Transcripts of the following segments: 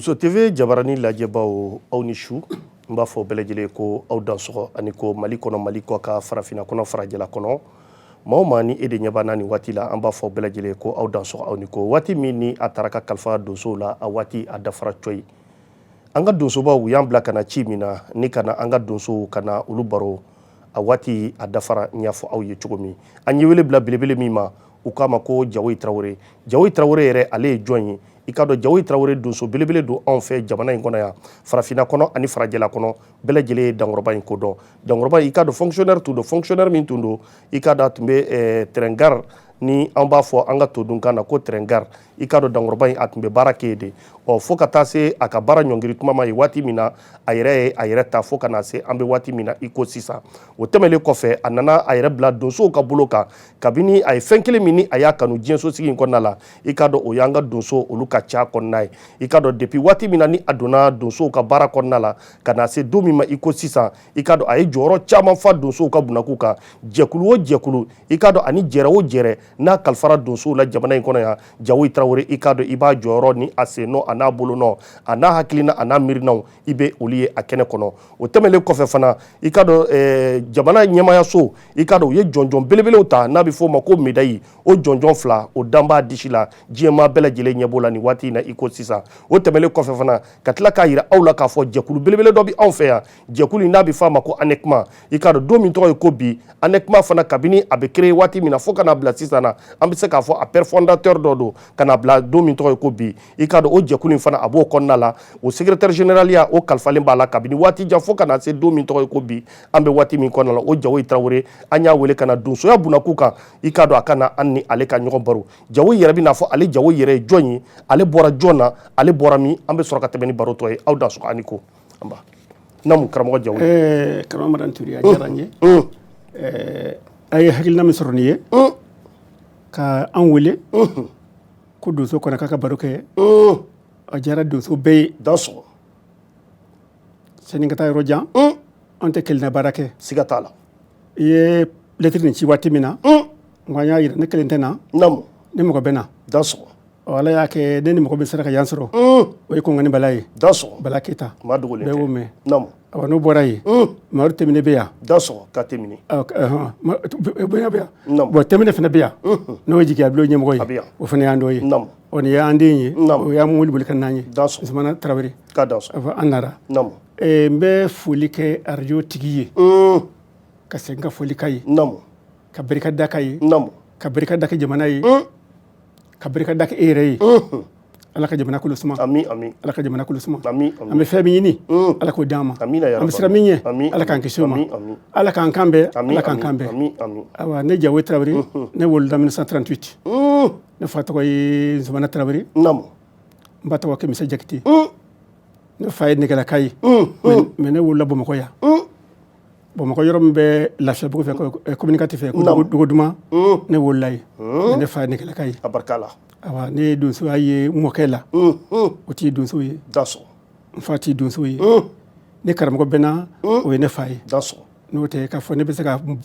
Donso TV jabarani lajɛbaw, aw ni su. N b'a fɔ bɛɛ lajɛlen ko aw dansɔgɔ ani ko Mali kɔnɔ, Mali kɔ ka, farafinna kɔnɔ, farajɛla kɔnɔ, maa o maa ni e de ɲɛ b'an na nin waati la, an b'a fɔ bɛɛ lajɛlen ko aw dansɔgɔ, aw ni ko. Waati min ni a taara ka kalifa donsow la, a waati a dafara cɔyi. An ka donsobaw u y'an bila ka na ci min na ni ka na an ka donsow ka na olu baro, a waati a dafara. N y'a fɔ aw ye cogo min, an ye wele bila belebele min ma, u k'a ma ko Jawoyi Tarawele. Jawoyi Tarawele yɛrɛ, ale ye jɔn ye? I k'a dɔn, Jawoyi Tarawele donso belebele don anw fɛ jamana in kɔnɔ yan, farafinna kɔnɔ ani farajɛla kɔnɔ, bɛɛ lajɛlen ye dankɔrɔba in ko dɔn. Dankɔrɔba, i k'a dɔn, fonctionnaire tun don, fonctionnaire min tun don, i k'a dɔn, a tun bɛ train gare, ni an b'a fɔ an ka todunkan na ko train gare. I k'a dɔn, dankɔrɔba in, a tun bɛ baara kɛ yen de. Ɔ, fo ka taa se a ka baara ɲɔngiri tuma ma ye, waati min na a yɛrɛ ye a yɛrɛ ta, fo ka na se an bɛ waati min na i ko sisan. O tɛmɛnen kɔfɛ, a nana a yɛrɛ bila donsow ka bolo kan. Kabini a ye fɛn kelen min ni a y'a kanu diɲɛsosigi in kɔnɔna la, i k'a dɔn, o y'an ka donso olu ka ca kɔnɔna ye. I k'a dɔn, depuis waati min na ni a donna donsow ka baara kɔnɔna la ka na se don min ma i ko sisan, i k'a dɔn, a ye jɔyɔrɔ caman fa donsow ka bunakun kan. Jɛkulu o jɛkulu, i k'a dɔn, ani jɛrɛ o jɛrɛ n'a kalifara donsow la jamana in kɔnɔ yan, Jawoyi Tarawele, i k'a dɔn, i b'a jɔyɔrɔ ni a sen nɔ, a n'a bolo nɔ, a n'a hakilina, a n'a miirinaw, i bɛ olu ye a kɛnɛ kɔnɔ. O tɛmɛnen kɔfɛ fana, i k'a dɔn, jamana ɲɛmayaso, i k'a dɔn, u ye jɔnjɔn belebelew ta n'a bɛ f'o ma ko médaille. O jɔnjɔn fila o dan b'a disi la, diɲɛmaa bɛɛ lajɛlen ɲɛ b'o la nin waati in na i ko sisan. O tɛmɛnen kɔfɛ fana, ka tila k'a yira aw la k'a fɔ jɛkulu belebele dɔ bɛ anw fɛ yan, jɛkulu in n'a bɛ f'a ma ko ANECMA. I k'a dɔn, don min tɔgɔ ye ko bi, ANECMA fana, kabini a bɛ créer waati min na fo ka n'a bila sisan na, an bɛ se k'a fɔ a père fondateur dɔ don ka n'a bila don min tɔgɔ ye ko bi. I k'a dɔn, o jɛkulu in fana, a b'o kɔnɔna la, o secrétaire général ya, o kalifalen b'a la kabini waati jan fo ka na se don min tɔgɔ ye ko bi, an bɛ waati min kɔnɔna la. O Jawoyi Tarawele, an y'a wele ka na donsoya bunakun kan. I k'a dɔn, a ka na an ni ale ka ɲɔgɔn baro. Jawoyi yɛrɛ bɛna fɔ ale Jawoyi yɛrɛ ye jɔn ye, ale bɔra jɔn na, ale bɔra min. An bɛ sɔrɔ ka tɛmɛ ni baro tɔ ye. Aw dansɔgɔ ani ko anba namu, karamɔgɔ Jawoyi. Karamɔgɔ Madani Ture, a diyara n ye. A ye hakilina min sɔrɔ nin ye ka an wele ko donso kɔnɔ k'a ka baro kɛ, a diyara donso bɛɛ ye. Dansɔgɔ. Sani ka taa yɔrɔ jan, an tɛ kelenna baara kɛ. Siga t'a la. I ye lɛtiri nin ci waati min na, n ko an y'a yira ne kelen tɛ na. Namu. Ne mɔgɔ bɛ na. Dansɔgɔ. Ɔ, Ala y'a kɛ ne ni mɔgɔ min sera ka yan sɔrɔ, o ye Kɔngani Bala ye. Dansɔgɔ. Bala Keyita. Maa dogolen. Bɛɛ tɛ y'o mɛn. Namu. Awa, n'o bɔra yen, Mamadu Tɛmɛnɛ bɛ yan. Dansɔgɔ ka tɛmɛni. Bonya bɛ yan. Namu. Bon, Tɛmɛnɛ fana bɛ yan, n'o ye jigiya bulon ɲɛmɔgɔ A bɛ ye. yan. O fana y'an dɔ ye. Namu. Ɔ, nin y'an den ye. Namu. O y'an wuli boli ka n'an ye. Dansɔgɔ. Usumana Tarawele. Ka dansɔgɔ. Awa, an nara. Namu. N bɛ foli kɛ arajo tigi ye, ka segin ka foli k'a ye, Namu. ka barika da k'a ye, Namu. ka barika da kɛ jamana ye, ka barika da kɛ e yɛrɛ ye. Ala ka jamana kolo suma. Ami, ami. Ala ka jamana kolo suma. Ami. An ami. bɛ fɛn min ɲini, Ala k'o d'an ma. Amina ya An bɛ Rabbi. siran min ɲɛ, Ami. Ala k'an kisi o ma. Ami, ami. Ala k'an kan bɛn. Ami. Ala k'an ami kan bɛn. Ami, ami. Awa, ne Jawoyi Tarawele, ne wolola 1938. Ne fa tɔgɔ ye Nsumana Tarawele. Namu. N ba tɔgɔ Kemisa Jakite. Ne fa ye Nɛgɛlaka ye, mais ne wolola Bamakɔ yan. Bamakɔ yɔrɔ min bɛ Lafiyabugu fɛ, commune 4 fɛ, ko Dogoduma, ne wolola yen, mais ne fa ye Nɛgɛlaka ye. A barika la. Awa, ne ye donsoya ye n mɔkɛ la, o t'i donso ye. Dansɔgɔ. N fa t'i donso ye. Ne karamɔgɔ bɛ na, o ye ne fa ye. Dansɔgɔ. N'o tɛ k'a fɔ ne bɛ se ka n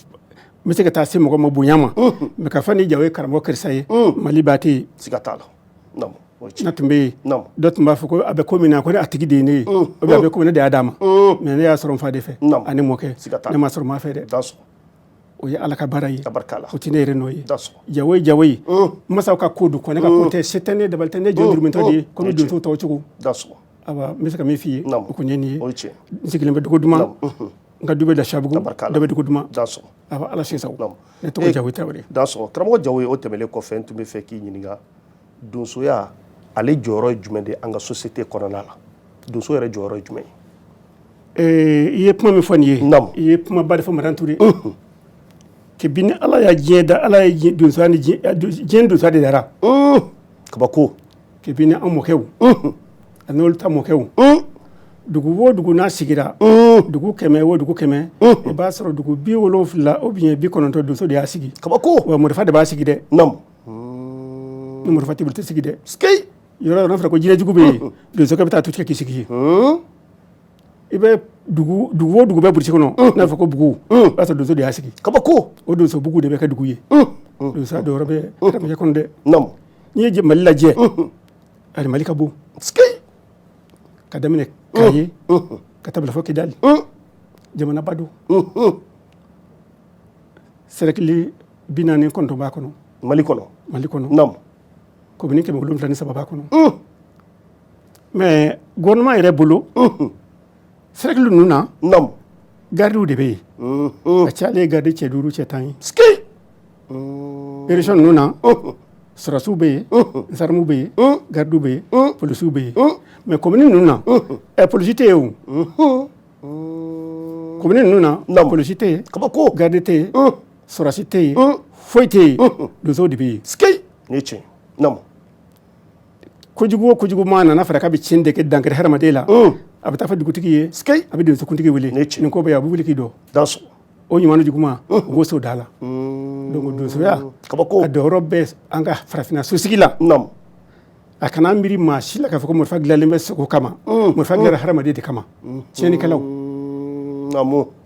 bɛ se ka taa se mɔgɔ ma bonya ma, mais k'a fɔ ni Jawo ye karamɔgɔ karisa ye, Mali ba tɛ yen. Siga t'a la. Namu, o ye tiɲɛ. N'a tun bɛ yen, Namu. dɔ tun b'a fɔ ko a bɛ ko min na, ko ne a tigi de ye ne ye, ou bien a bɛ ko min, ne de y'a d'a ma. Mais ne y'a sɔrɔ n fa de fɛ Namu. ani mɔkɛ. Siga t'a la. Ne ma sɔrɔ n ma fɛ dɛ. Dansɔgɔ. O ye Ala ka baara ye. A barika la. O tɛ ne yɛrɛ nɔ ye. Dansɔgɔ. Jawoyi, Jawoyi, masaw ka ko don, kɔnɛ ka ko tɛ, se tɛ ne, dabali tɛ ne, jɔn durumentɔ de ye komi donso tɔw cogo. Dansɔgɔ. Awa, n bɛ se ka min f'i ye, Namu. o kɔni ye nin ye. O ye tiɲɛ. N sigilen bɛ Dogoduma. N ka du bɛ Lafiyabugu. Barika la. Dɔ bɛ Dogoduma. Dansɔgɔ. Awa, Ala sin sago. Namu. Ne tɔgɔ Jawoyi Tarawele. Dansɔgɔ, karamɔgɔ Jawoyi. O tɛmɛnen kɔfɛ, n tun bɛ fɛ k'i ɲininka, donsoya ale jɔyɔrɔ ye jumɛn de ye an ka société kɔnɔna la? Donso yɛrɛ jɔyɔrɔ ye jumɛn ye? I ye kuma min fɔ nin ye, Namu. i ye kumaba de fɔ, Madame Ture. Kabini Ala y'a diɲɛ da, Ala ye diɲɛ donsoya ni diɲɛ donsoya de dara. Kabako. Kabini an mɔkɛw a n'olu ta mɔkɛw, dugu o dugu n'a sigira, dugu 100 o dugu 100, i b'a sɔrɔ dugu 70 ou bien 90, donso de y'a sigi. Kabako. Wa marifa de b'a sigi dɛ. Namu. Ni marifa t'i bolo, i tɛ sigi dɛ. Skei. Yɔrɔ yɔrɔ n'a fɔra ko jinɛjugu bɛ yen, donsokɛ bɛ taa tu tigɛ k'i sigi yen. I bɛ dugu, dugu o dugu bɛ burusi kɔnɔ, n'a fɔ ko bugu, o b'a sɔrɔ donso de y'a sigi. Kabako. O donso bugu de bɛ kɛ dugu ye. Donsoya jɔyɔrɔ bɛ hadamadenya kɔnɔ dɛ. Namu. N'i ye Mali lajɛ, ani Mali ka bon. Skei. Ka daminɛ Kaye ka taa bila fo Kidali. Jamanaba don. Sɛrɛkili 49 b'a kɔnɔ. Mali kɔnɔ? Mali kɔnɔ. Komini 703 b'a kɔnɔ. Mais gouvernement yɛrɛ bolo, sɛrɛkili ninnu na, gardiw de bɛ yen. A cayalen ye garde cɛ 5, cɛ 10 ye. Région ninnu na, sɔrɔdasiw bɛ yen, gendarmew bɛ yen, gardiw bɛ yen, polisiw bɛ yen. Mais komini ninnu na, ɛ polisi tɛ yen o. Komini ninnu na, polisi tɛ yen, Kabako. Garde tɛ yen, sɔrɔdasi tɛ yen, foyi tɛ yen, donsow de bɛ yen. Nin ye tiɲɛ. Kojugu o kojugu maa nana fara k'a bɛ tiɲɛ de kɛ, dankari hadamaden la, a bɛ taa fɔ dugutigi ye, a bɛ donsokuntigi wele, nin ko bɛ yen, a bɛ wuli k'i dɔn. O ɲuman ni juguman, u b'o so da la. Donc donsoya, Kabako. a jɔyɔrɔ bɛ an ka farafinna sosigi la. A kana miiri maa si la k'a fɔ ko marifa dilanlen bɛ sogo kama. Marifa dilanna hadamaden de kama, tiɲɛnikɛlaw.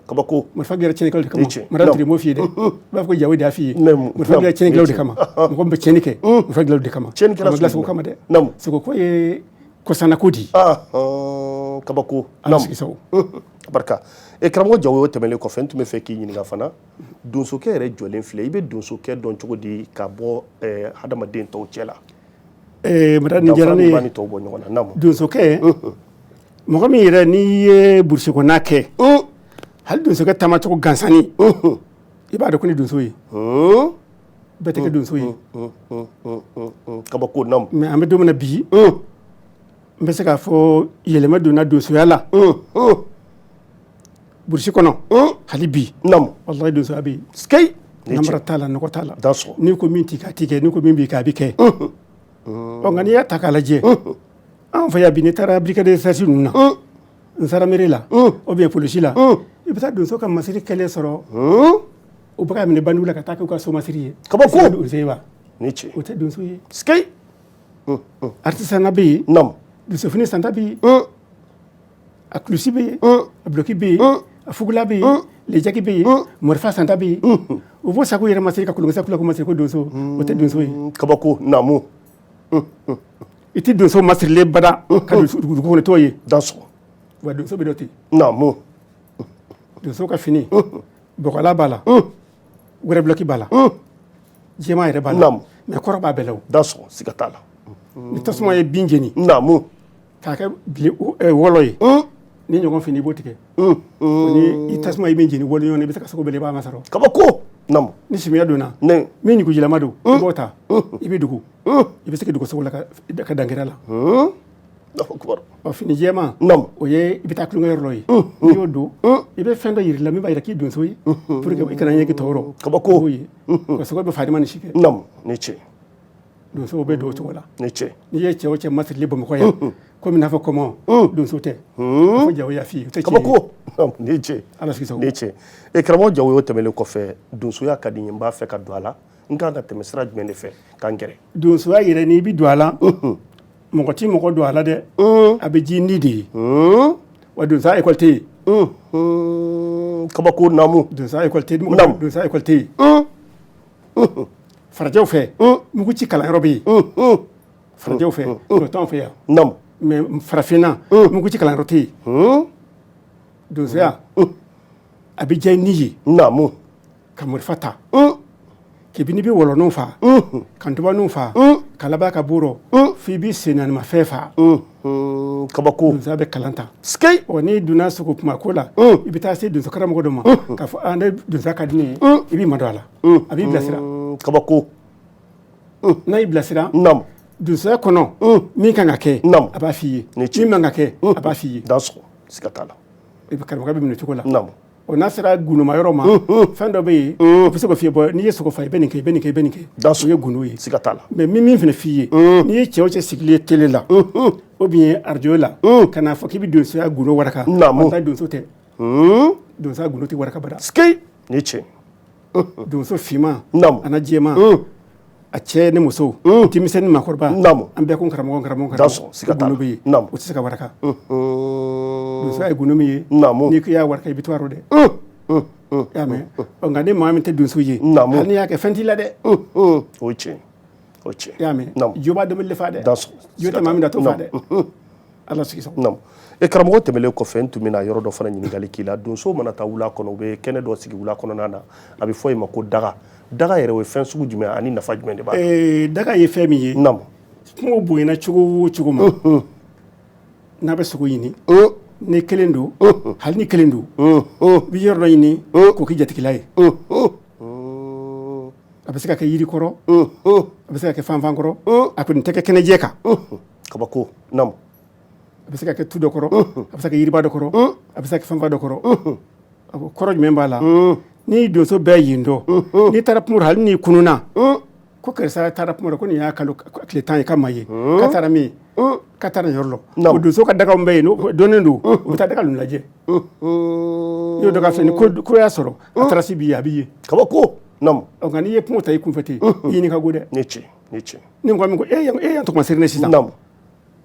Kabako. Marifa dilanna tiɲɛnikɛlaw de kama. Madame Ture m'o f'i ye dɛ, i b'a fɔ ko Jawo de y'a f'i ye. Marifa dilanna tiɲɛnikɛlaw de kama. Mɔgɔ min bɛ tiɲɛni kɛ, marifa dilanna o de kama. Tiɲɛnikɛla A ma dilan sogo kama dɛ. Sogo ko ye kɔsannako de ye. Kabako. Ala sigi sago. Barika. E karamɔgɔ Jawo, o tɛmɛnen kɔfɛ, n tun bɛ fɛ k'i ɲininka fana, donsokɛ yɛrɛ jɔlen filɛ, i bɛ donsokɛ dɔn cogo di ka bɔ hadamaden tɔw cɛ la? Madame, nin diyara ne ye. Danfara min b'a ni tɔw bɔ ɲɔgɔn na. Donsokɛ, mɔgɔ min yɛrɛ n'i ye burusi kɔnɔna kɛ, hali donsokɛ taamacogo gansanni, i b'a dɔn ko ni donso ye. Bɛɛ tɛ kɛ donso ye. Kabako. Mais an bɛ don min na bi, n bɛ se k'a fɔ yɛlɛma donna donsoya la burusi kɔnɔ hali bi. Walahi, donsoya bɛ yen. Namara t'a la, nɔgɔ t'a la. N'i ko min t'i kɛ, a t'i kɛ. N'i ko min b'i kɛ, a bɛ kɛ. Ɔ, nka n'i y'a ta k'a lajɛ, an fɛ yan bi, n'i taara brigade de recherche ninnu na, gendarmerie la ou bien polisi la, i bɛ taa donso ka masiri kɛlen sɔrɔ, u bɛ ka minɛ bandiw la ka taa k'u ka so masiri ye. Kabako. Donso ye wa? Ni ce. O tɛ donso ye. Artisanat bɛ yen. Donsofini santa bɛ yen, a kulusi bɛ yen, a duloki bɛ yen, a fugula bɛ yen, lejaki bɛ yen, marifa santa bɛ yen. U b'o sago yɛrɛ masiri ka kolonkisɛ kula ko masiri ko donso. O tɛ donso ye. Kabako. I tɛ donso masirilen bada ka don dugu kɔnɔ t'o ye. Wa donso bɛ dɔ ten. Donso ka fini, bɔgɔla b'a la, wɛrɛ bulɔki b'a la, jɛman yɛrɛ b'a la. Mais kɔrɔ b'a bɛɛ la o. Siga t'a la. Ni tasuma ye bin jeni k'a kɛ wɔlɔ ye, ni ɲɔgɔn fini, i b'o tigɛ. Ni i tasuma ye min jeni wɔlɔ ɲɔgɔn, i bɛ se ka sogo bɛɛ i b'a masɔrɔ. Kabako. Ni simiya donna, min ɲugujilama don, i b'o ta, i bɛ dogo, i bɛ se ka dogo sogo la ka dankɛrɛ la. Ɔ, fini jɛman, o ye i bɛ taa tulonkɛyɔrɔ dɔ ye, n'i y'o don, i bɛ fɛn dɔ yir'i la min b'a jira k'i donso ye, pour que i kana ɲɛgi tɔɔrɔ. Kabako. Ye ka sogo bɛ faadima ni si kɛ. Ni ce. Donsow bɛ don o cogo la. Ni ce. N'i ye cɛ o cɛ masirilen Bamakɔ yan komi n'a fɔ kɔmɔ, donso tɛ, fo Jawo y'a f'i ye, o tɛ tiɲɛ ye. Kabako. Ni ce. Ala sigi sago. Ni ce. E karamɔgɔ Jawo, o tɛmɛnen kɔfɛ, donsoya ka di n ye, n b'a fɛ ka don a la, n kan ka tɛmɛ sira jumɛn de fɛ k'an gɛrɛ? Donsoya yɛrɛ, n'i bɛ don a la, mɔgɔ ti mɔgɔ don a la dɛ, a bɛ ji ni de ye. Wa donsoya école tɛ yen. Kabako. Donsoya école tɛ yen. Donsoya école tɛ yen. Farajɛw fɛ, mugu ci kalanyɔrɔ bɛ yen farajɛw fɛ, o t'anw fɛ yan. Mais farafinna, mugu ci kalanyɔrɔ tɛ yen. Donsoya, a bɛ diya ni ye ka marifa ta k'i bɛ wɔlɔninw fa, ka ntubaninw fa, ka laban ka bɔ f'i bɛ sennaanimafɛn fa. Kabako. Donsoya bɛ kalan ta. Ɔ, n'i donna sogo kuma ko la, i bɛ taa se donso karamɔgɔ dɔ ma k'a fɔ a ne donsoya ka di ne ye, i b'i madon a la, a b'i bilasira. Kabako. N'a y'i bilasira donsoya kɔnɔ, min kan ka kɛ, a b'a f'i ye, min man ka kɛ, a b'a f'i ye. Siga t'a la. I bɛ karamɔgɔ bɛ minɛ cogo la. Ɔ, n'a sera gundoma yɔrɔ ma, fɛn dɔ bɛ yen, o bɛ se k'o f'i ye: bɔn, n'i ye sogo fa, i bɛ nin kɛ, i bɛ nin kɛ, i bɛ nin kɛ. O ye gundo ye. Siga t'a la. Mais min fana f'i ye, n'i ye cɛ o cɛ sigilen ye télé la ou bien radio la ka n'a fɔ k'i bɛ donsoya gundo waraka, walahi donso tɛ. Donsoya gundo tɛ waraka bada. Ni ce. Donso finman a n'a jɛman, a cɛ ni muso, denmisɛnnin ni maakɔrɔba, an bɛɛ ko karamɔgɔ, karamɔgɔ, karamɔgɔ. Siga t'a la. Gundo bɛ yen, o tɛ se ka waraka. Donsoya ye gundo min ye, n'i ko i y'a waraka, i bɛ to a rɔ dɛ. I y'a mɛn? Ɔ, nka ni maa min tɛ donso ye, hali n'i y'a kɛ, fɛn t'i la dɛ. O ye tiɲɛ, o ye tiɲɛ. I y'a mɛn? Jo b'a dɔnbili fa dɛ. Jo tɛ maa min na, t'o fa dɛ. Ala sigi sago. Naamu. E karamɔgɔ, tɛmɛlen kɔfɛ, n tun bɛna yɔrɔ dɔ fana ɲininkali k'i la. Donso mana taa wula kɔnɔ, u bɛ kɛnɛ dɔ sigi wula kɔnɔna na, a bɛ fɔ yen ma ko daga. Daga yɛrɛ, o ye fɛn sugu jumɛn ani nafa jumɛn de b'a la? Daga ye fɛn min ye, kungo bonyana cogo o cogo ma, n'a bɛ sogo ɲini, ni kelen don, hali ni kelen don, i bɛ yɔrɔ dɔ ɲini k'o k'i jatigila ye. A bɛ se ka kɛ yiri kɔrɔ, a bɛ se ka kɛ fanfan kɔrɔ, a kɔni tɛ kɛ kɛnɛjɛ kan. Kabako, naamu. A bɛ se ka kɛ tu dɔ kɔrɔ, a bɛ se ka kɛ yiriba dɔ kɔrɔ, a bɛ se ka kɛ fanfan dɔ kɔrɔ. A ko kɔrɔ jumɛn b'a la? Ni donso bɛɛ yen dɔn, n'i taara kungo, hali n'i kununna, ko karisa taara kungo, ko nin y'a kalo tile 10 ye k'a ma ye, k'a taara min, k'a taara nin yɔrɔ la, o donso ka daga bɛ yen dɔnnen don, u bɛ taa daga ninnu lajɛ. N'i y'o daga filɛ, ni ko y'a sɔrɔ, a trace b'i ye, a b'i ye. Kabako, naamu. Nka n'i ye kungo ta i kunfɛ ten, i ɲini ka go dɛ. Ni ce, ni ce. Ni mɔgɔ min ko e y'an tɔgɔmasiri ne sisan,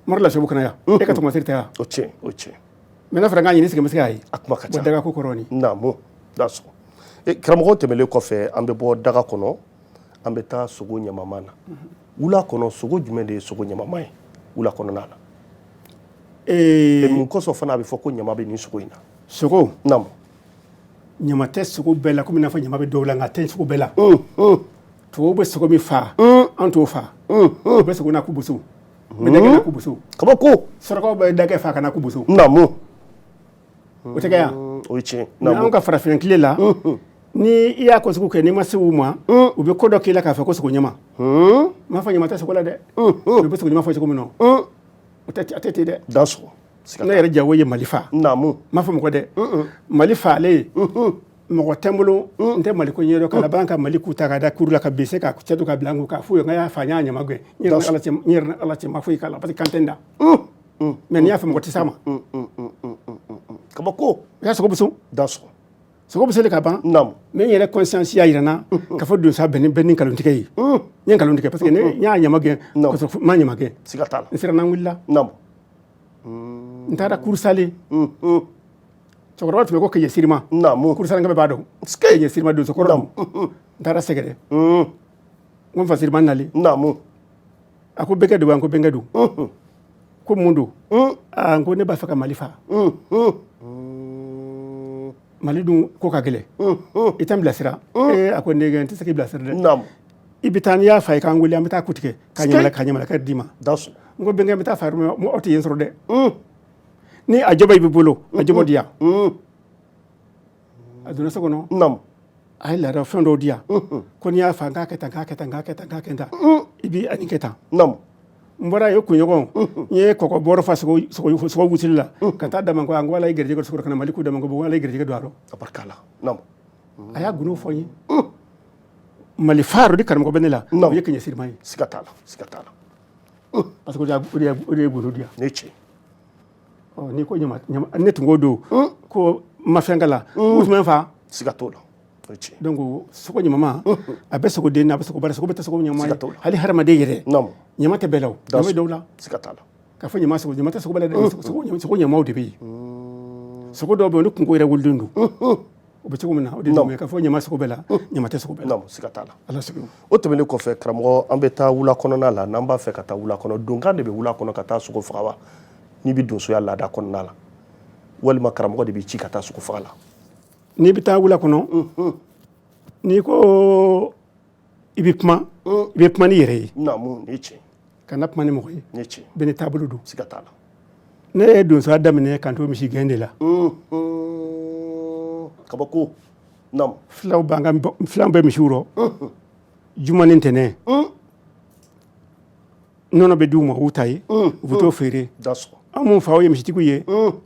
mara Lafiyabugu kana yan, e ka tɔgɔmasiri tɛ yan. O tiɲɛ, o tiɲɛ. Mais n'a fɔra n k'a ɲini, sigi n bɛ se k'a ye? A kuma ka ca. Daga ko kɔrɔ nin. Naamu, d'accord. Karamɔgɔ, tɛmɛlen kɔfɛ, an bɛ bɔ daga kɔnɔ, an bɛ taa sogo ɲamama na wula kɔnɔ. Sogo jumɛn de ye sogo ɲamama ye wula kɔnɔna na? Mun kosɔn fana a bɛ fɔ ko ɲama bɛ nin sogo in na? Sogo. Naamu. Ɲama tɛ sogo bɛɛ la, komi n'a fɔ ɲama bɛ dɔw la, nka a tɛ sogo bɛɛ la. Tubabu bɛ sogo min faa, an t'o faa. U bɛ sogo n'a ku boso, u bɛ dagɛ n'a ku boso. Kabako. Surakaw bɛ dagɛ faa ka n'a ku boso. O tɛ kɛ yan. O ye tiɲɛ. Mais anw ka farafin tile la, ni i y'a ko sugu kɛ, n'i ma se u ma, u bɛ ko dɔ k'i la k'a fɔ ko sogo ɲama. N m'a fɔ ɲama tɛ sogo la dɛ, u bɛ sogo ɲama fɔ cogo min na, o tɛ, a tɛ ten dɛ. Dansɔgɔ. Ne yɛrɛ jago ye Mali fa. N m'a fɔ mɔgɔ dɛ, Mali faalen, mɔgɔ tɛ n bolo, n tɛ Mali ko ɲɛdɔn, ka laban ka Mali ku ta ka da kuru la ka bese ka cɛ to ka bila n kun k'a f'u ye n y'a fa, n y'a ɲama gɛn, n yɛrɛ ni Ala cɛ, n yɛrɛ ni Ala cɛ, n ma foyi k'a la parce que kan tɛ n da. Mais n'i y'a fɔ, mɔgɔ tɛ s'a ma. Kabako. I y'a sogo boso. Dansɔgɔ. Sogo bɛ seli ka ban. Mais n yɛrɛ conscience y'a jira n na k'a fɔ donsoya bɛn ni nkalontigɛ ye. N ye nkalon tigɛ parce que ne n y'a ɲama gɛn k'a sɔrɔ n ma ɲama gɛn. Siga t'a la. N siranna, n wulila. N taara Kurusale. Cɛkɔrɔba tun bɛ ko Keɲɛ Sirima. Kurusalenkɛ bɛɛ b'a dɔn. Keɲɛ Sirima, donso kɔrɔ don. N taara sɛgɛrɛ. N ko n fa Sirima, n nalen. A ko bɛnkɛ don wa? N ko bɛnkɛ don. Ko mun don? Aa, n ko ne b'a fɛ ka Mali faa. Mali dun ko ka gɛlɛn, i tɛ n bilasira. Ee, a ko n denkɛ, n tɛ se k'i bilasira dɛ. I bɛ taa, n'i y'a fa, i k'an wele, an bɛ taa ku tigɛ ka ɲamala ka ɲamalakɛ d'i ma. N ko bɛnkɛ, n bɛ taa fa yɔrɔ min, aw tɛ yen sɔrɔ dɛ. Ni a jɔbɔ i bɛ bolo, a jɔbɔ di yan. A donna so kɔnɔ. A ye laada fɛn dɔw di yan, ko n'i y'a fa, n k'a kɛ tan, k'a kɛ tan, k'a kɛ tan, k'a kɛ tan, i b'i a nin kɛ tan. N bɔra yen, kunɲɔgɔn, n ye kɔgɔ bɔrɔ fa sogo sogo wusuli la ka taa d'a ma. Ko ala ye garijɛgɛ sogo ka na Mali ku d'a ma, ko ala ye garijɛgɛ don a rɔ. A barika la. Naamu. A y'a gundo fɔ n ye. Mali fa yɔrɔ di karamɔgɔ bɛ ne la, o ye Keɲɛ Sirima ye. Siga t'a la, siga t'a la. Parce que o de ye gundo di yan. Ne cɛ. Ɔ, n'i ko ɲama, ne tun ko don ko ma fɛn k'a la, u tun bɛ n fa. Siga t'o la. O ye tiɲɛ. Donc sogo ɲamama, a bɛ sogo den na, a bɛ sogo bari, sogo bɛ tɛ sogo ɲama ye. Hali hadamaden yɛrɛ, ɲama tɛ bɛɛ la, o ɲama bɛ dɔw la. Siga t'a la. K'a fɔ ɲama sogo, ɲama tɛ sogo bɛɛ la dɛ, sogo ɲamaw de bɛ yen. Sogo dɔw bɛ yen, ni kungo yɛrɛ wililen don, o bɛ cogo min na, o de don. K'a fɔ ɲama sogo bɛɛ la, ɲama tɛ sogo bɛɛ la. Siga t'a la. Ala sago. O tɛmɛnen kɔfɛ, karamɔgɔ, an bɛ taa wula kɔnɔna la. N'an b'a fɛ ka taa wula kɔnɔ, donkan de bɛ wula kɔnɔ ka taa sogo faga wa, n'i bɛ donsoya laada kɔnɔna la, walima karamɔgɔ de b'i ci ka taa sogo faga la? N'i bɛ taa wula kɔnɔ, n'i ko i bɛ kuma, i bɛ kuma n'i yɛrɛ ye. Naamu, ni tiɲɛ. Kana kuma ni mɔgɔ ye. Ni tiɲɛ. Bɛɛ ni taabolo don. Siga t'a la. Ne ye donsoya daminɛ k'an to misi gɛn de la. Kabako. Naamu. Filaw b'an ka, filaw bɛ misiw rɔ. Juma ni ntɛnɛn, nɔnɔ bɛ d'u ma, u ta ye, u bɛ t'o feere. An mun faw ye misitigiw ye,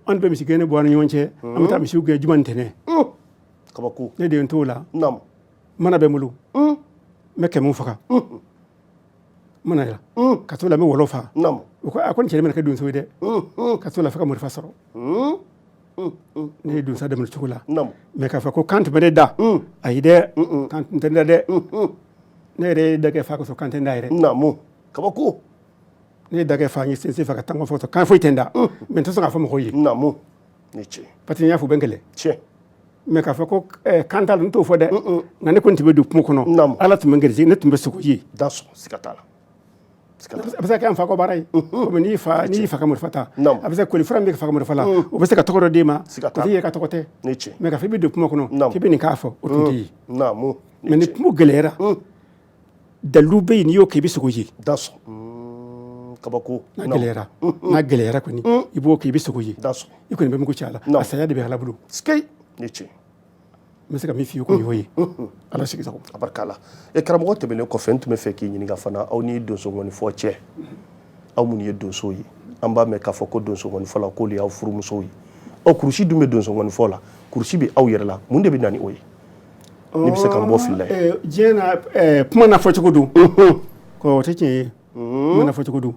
an bɛ misi gɛn bɔ an ni ɲɔgɔn cɛ, an bɛ taa misiw gɛn juma ni ntɛnɛn. Kabako. Ne de ye n t'o la. Mana bɛ n bolo, n bɛ kɛmɛw faga mana la, ka t'o la, n bɛ wɔlɔ fa. U ko a ko nin cɛ bɛna kɛ donso ye dɛ. Ka t'o la fo ka marifa sɔrɔ. Ne ye donsoya daminɛ cogo la. Mais k'a fɔ ko kan tun bɛ ne da, ayi dɛ, kan tun tɛ ne da dɛ. Ne yɛrɛ ye dagɛ fa ka sɔrɔ kan tɛ n da yɛrɛ. Naamu, kabako. Ne ye dagɛ fa, n ye sensen fa ka tanko fɔ, kan foyi tɛ n da, mais n tɛ sɔn k'a fɔ mɔgɔw ye. Naamu, ni tiɲɛ. Parce que n y'a fɔ, u bɛ n kɛlɛ. Tiɲɛ. Mais k'a fɔ ko kan t'a la, n t'o fɔ dɛ. Nka ne kɔni tun bɛ don kungo kɔnɔ, Ala tun bɛ n garijɛgɛ, ne tun bɛ sogo ye. Dansɔgɔ, siga t'a la. A bɛ se ka kɛ an fa ka baara ye, komi n'i fa ka marifa ta, a bɛ se koli fura min bɛ fa ka marifa la, o bɛ se ka tɔgɔ dɔ d'e ma, o t'i yɛrɛ ka tɔgɔ tɛ. Mais k'a fɔ i bɛ don kuma kɔnɔ k'i bɛ nin k'a fɔ, o tun tɛ yen. Mais ni kungo gɛlɛyara, dalilu bɛ yen, n'i y'o kɛ, i bɛ sogo ye. Kabako. N'a gɛlɛyara, n'a gɛlɛyara kɔni, i b'o kɛ, i bɛ sogo ye. I kɔni bɛ mugu ci a la, a saya de bɛ Ala bolo. N bɛ se ka min f'i ye kɔni y'o ye. Ala sigi sago. A barika la. E karamɔgɔ, tɛmɛnen kɔfɛ, n tun bɛ fɛ k'i ɲininka fana, aw ni donsongɔnifɔ cɛ, aw minnu ye donsow ye, an b'a mɛn k'a fɔ ko donsongɔnifɔla k'olu y'aw furumusow ye. Ɔ, kurusi dun bɛ donsongɔnifɔ la, kurusi bɛ aw yɛrɛ la, mun de bɛ na ni o ye? N'i bɛ se ka n bɔ fili la ye. Diɲɛ na, kuma n'a fɔcogo don, o tɛ tiɲɛ ye. Kuma n'a fɔcogo don.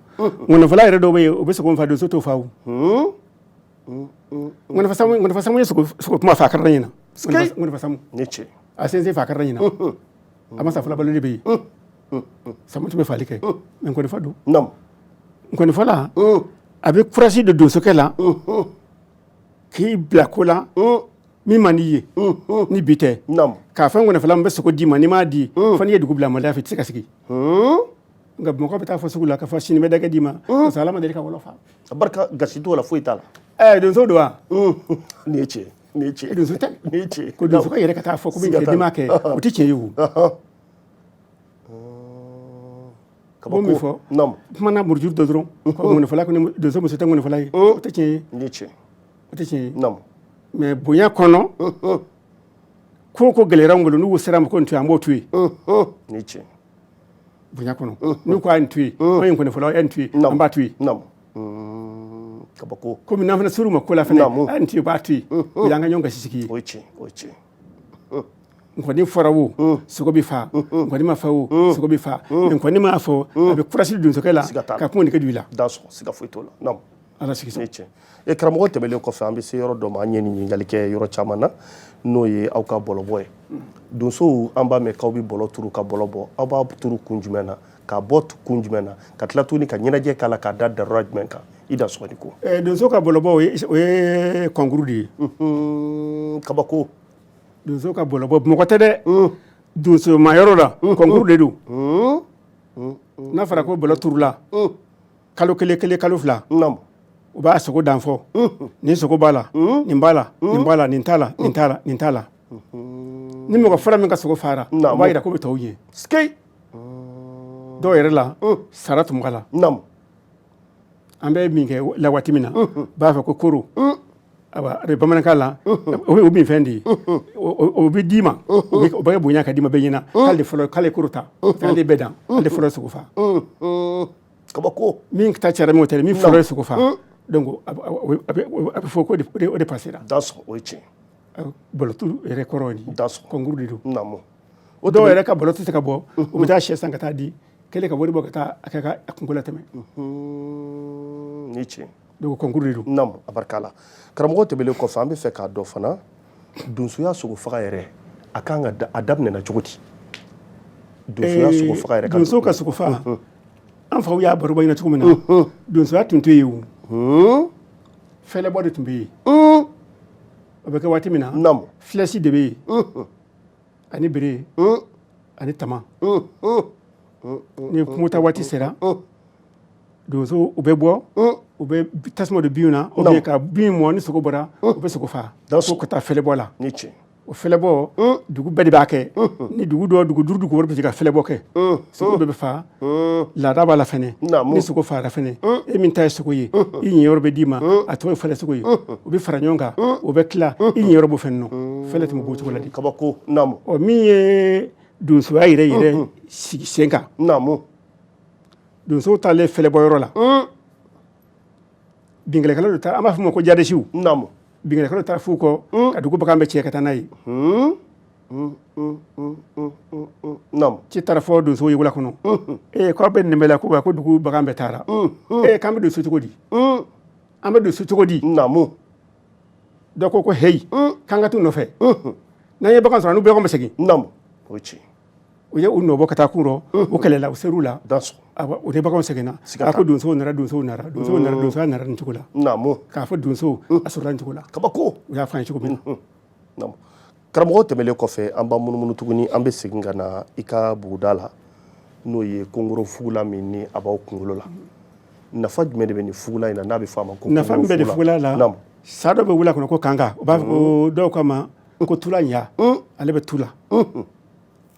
Ŋɔnifɔla yɛrɛ dɔw bɛ yen, o bɛ sogo fa, donso t'o fa. O ŋɔnifa samu ye sogo kuma fɔ a kɛra ɲɛna. Ŋɔnifa samu a sensen fa a kɛra ɲɛna. A ma sa fɔlɔ, balo de bɛ yen. Samu tun bɛ fali kɛ, mais ŋɔnifa don. Ŋɔnifɔla a bɛ kurasi don donsokɛ la k'i bila ko la min man di ye ni bi tɛ. K'a fɔ ŋɔnifɔla, n bɛ sogo d'i ma, n'i m'a di, fo n'i ye dugu bila maloya fɛ, i tɛ se ka sigi. Nka Bamakɔ bɛ taa fɔ sugu la k'a fɔ sini bɛ dɛgɛ d'i ma, parce que Ala ma deli ka wɔlɔ fa. A barika gasi t'o la, foyi t'a la. Ɛɛ, donso don wa? Nin ye tiɲɛ, nin ye tiɲɛ. Donso tɛ. Nin ye tiɲɛ. Ko donso ka yɛrɛ ka taa fɔ ko bɛ kɛ, n'i m'a kɛ, o tɛ tiɲɛ ye. O kabako min fɔ kuma na murujuru dɔ dɔrɔn ko ŋɔnifɔla ko donso muso tɛ ŋɔnifɔla ye, o tɛ tiɲɛ ye. Nin ye tiɲɛ. O tɛ tiɲɛ ye. Mais bonya kɔnɔ, ko ko gɛlɛyara n bolo, n'u sera ma ko nin to yen, an b'o to yen. Nin ye tiɲɛ. Bonya kɔnɔ, n'u ko a ye nin to yen, an ye ŋɔnifɔla, a ye nin to yen, an b'a to yen. Kabako. Komi n'an fana ser'u ma ko la fana, a ye nin to yen, u b'a to yen. O y'an ka ɲɔgɔn gasi sigi ye. O ye tiɲɛ, o ye tiɲɛ. Nkɔni fɔra o, sogo bɛ fa. Nkɔni ma fɔ o, sogo bɛ fa. Nkɔni m'a fɔ, a bɛ kurasi donsokɛ la ka kuma nege don i la. Siga foyi t'o la. Ala sigi. Ni tiɲɛ e karamɔgɔ, tɛmɛlen kɔfɛ, an bɛ se yɔrɔ dɔ ma, an ye nin ɲininkali kɛ yɔrɔ caman na, n'o ye aw ka bɔlɔbɔ ye. Donsow, an b'a mɛn k'aw bɛ bɔlɔ turu ka bɔlɔ bɔ. Aw b'a turu kun jumɛn na, k'a bɔ kun jumɛn na, ka tila tuguni ka ɲɛnajɛ k'a la, k'a da darura jumɛn kan? I da sɔgɔni ko. Donso ka bɔlɔbɔ, o ye concours de ye. Kabako. Donso ka bɔlɔbɔ, mɔgɔ tɛ dɛ, donso ma yɔrɔ la, concours de don. N'a fɔra ko bɔlɔ turula kalo kelen kelen, kalo fila, u b'a sogo dan fɔ: nin sogo b'a la, nin b'a la, nin b'a la, nin t'a la, nin t'a la, nin t'a la. Ni mɔgɔ fɔlɔ min ka sogo fara, o b'a jira k'o bɛ tɔw ɲɛ. Dɔw yɛrɛ la, sara tun b'a la. An bɛ min kɛ la waati min na, u b'a fɔ ko koro, a bɛ bamanankan la, o min fɛn de ye, o bɛ d'i ma, o bɛ bonya ka d'i ma bɛɛ ɲɛna k'ale fɔlɔ, k'ale koro ta, k'ale bɛɛ dan, ale fɔlɔ sogo fa. Kabako. Min ta cayara, min tɛ, min fɔlɔ ye sogo fa, donc a bɛ fɔ ko o de passera. O ye tiɲɛ. Bɔlɔturu yɛrɛ kɔrɔ ye nin, concours de don. O dɔw yɛrɛ ka bɔlɔ tɛ se ka bɔ, u bɛ taa sɛ san ka taa di kɛlen ka wari bɔ ka taa a kɛ ka a kunko latɛmɛ. Ni tiɲɛ. Donc concours de don. Naamu, a barika la. Karamɔgɔ, tɛmɛlen kɔfɛ, an bɛ fɛ k'a dɔn fana, donsoya sogo faga yɛrɛ, a kan ka a daminɛna cogo di, donsoya sogo faga yɛrɛ? Donso ka sogo faga, an faw y'a baro ɲɛna cogo min na, donsoya tun tɛ yen, o fɛlɛbɔ de tun bɛ yen. O bɛ kɛ waati min na, filɛsi de bɛ yen, ani bere ani tama. Ni kungo waati sera, donso u bɛ bɔ, u bɛ tasuma don bin na, ou bien ka bin mɔ, ni sogo bɔra, u bɛ sogo faa ko ka taa fɛlɛbɔ la. O fɛlɛbɔ, dugu bɛɛ de b'a kɛ. Ni dugu dɔ, dugu duuru, dugu wɔɔrɔ bɛ se ka fɛlɛbɔ kɛ, sogo bɛɛ bɛ faa. Laada b'a la fɛnɛ. Ni sogo faara fɛnɛ, e min ta ye sogo ye, i ɲɛyɔrɔ bɛ d'i ma, a tɔgɔ ye fɛlɛ sogo ye. U bɛ fara ɲɔgɔn kan, o bɛ tila, i ɲɛyɔrɔ b'o fɛnɛ nɔ. Fɛlɛ tun bɛ bɔ cogo la de. Kabako. Ɔ, min ye donsoya yɛrɛ yɛrɛ sigi sen kan, donsow taalen fɛlɛbɔyɔrɔ la, binkalikɛlaw de taara, an b'a fɔ o ma ko jadisiw. Binkalikɛlaw taara f'u kɔ ka dugu bagan bɛɛ cɛ ka taa n'a ye. Ci taara fɔ donsow ye wula kɔnɔ: ee, k'aw bɛ nin bɛɛ la, ko ko dugu bagan bɛɛ taara. Ee, k'an bɛ don so cogo di? An bɛ don so cogo di? Dɔ ko ko heyi, k'an ka t'u nɔfɛ, n'an ye bagan sɔrɔ, n'u bagan bɛ segin. O ye tiɲɛ. U ye u nɔbɔ ka taa kun rɔ, u kɛlɛla, u ser'u la, u ni baganw seginna. A ko donsow nana, donsow nana, donsow nana, donsoya nana nin cogo la. K'a fɔ donso a sɔrɔla nin cogo la. Kabako. U y'a fɔ an ye cogo min na. Karamɔgɔ, tɛmɛlen kɔfɛ, an b'an munumunu tuguni, an bɛ segin ka na i ka buguda la. N'o ye kongoro fugula min ni a b'aw kunkolo la, nafa jumɛn de bɛ nin fugula in na n'a bɛ fɔ a ma ko Nafa min bɛ nin fugula la, sa dɔ bɛ wula kɔnɔ ko kanka, u b'a fɔ ko dɔw k'a ma ko tula ɲa. Ale bɛ tu la,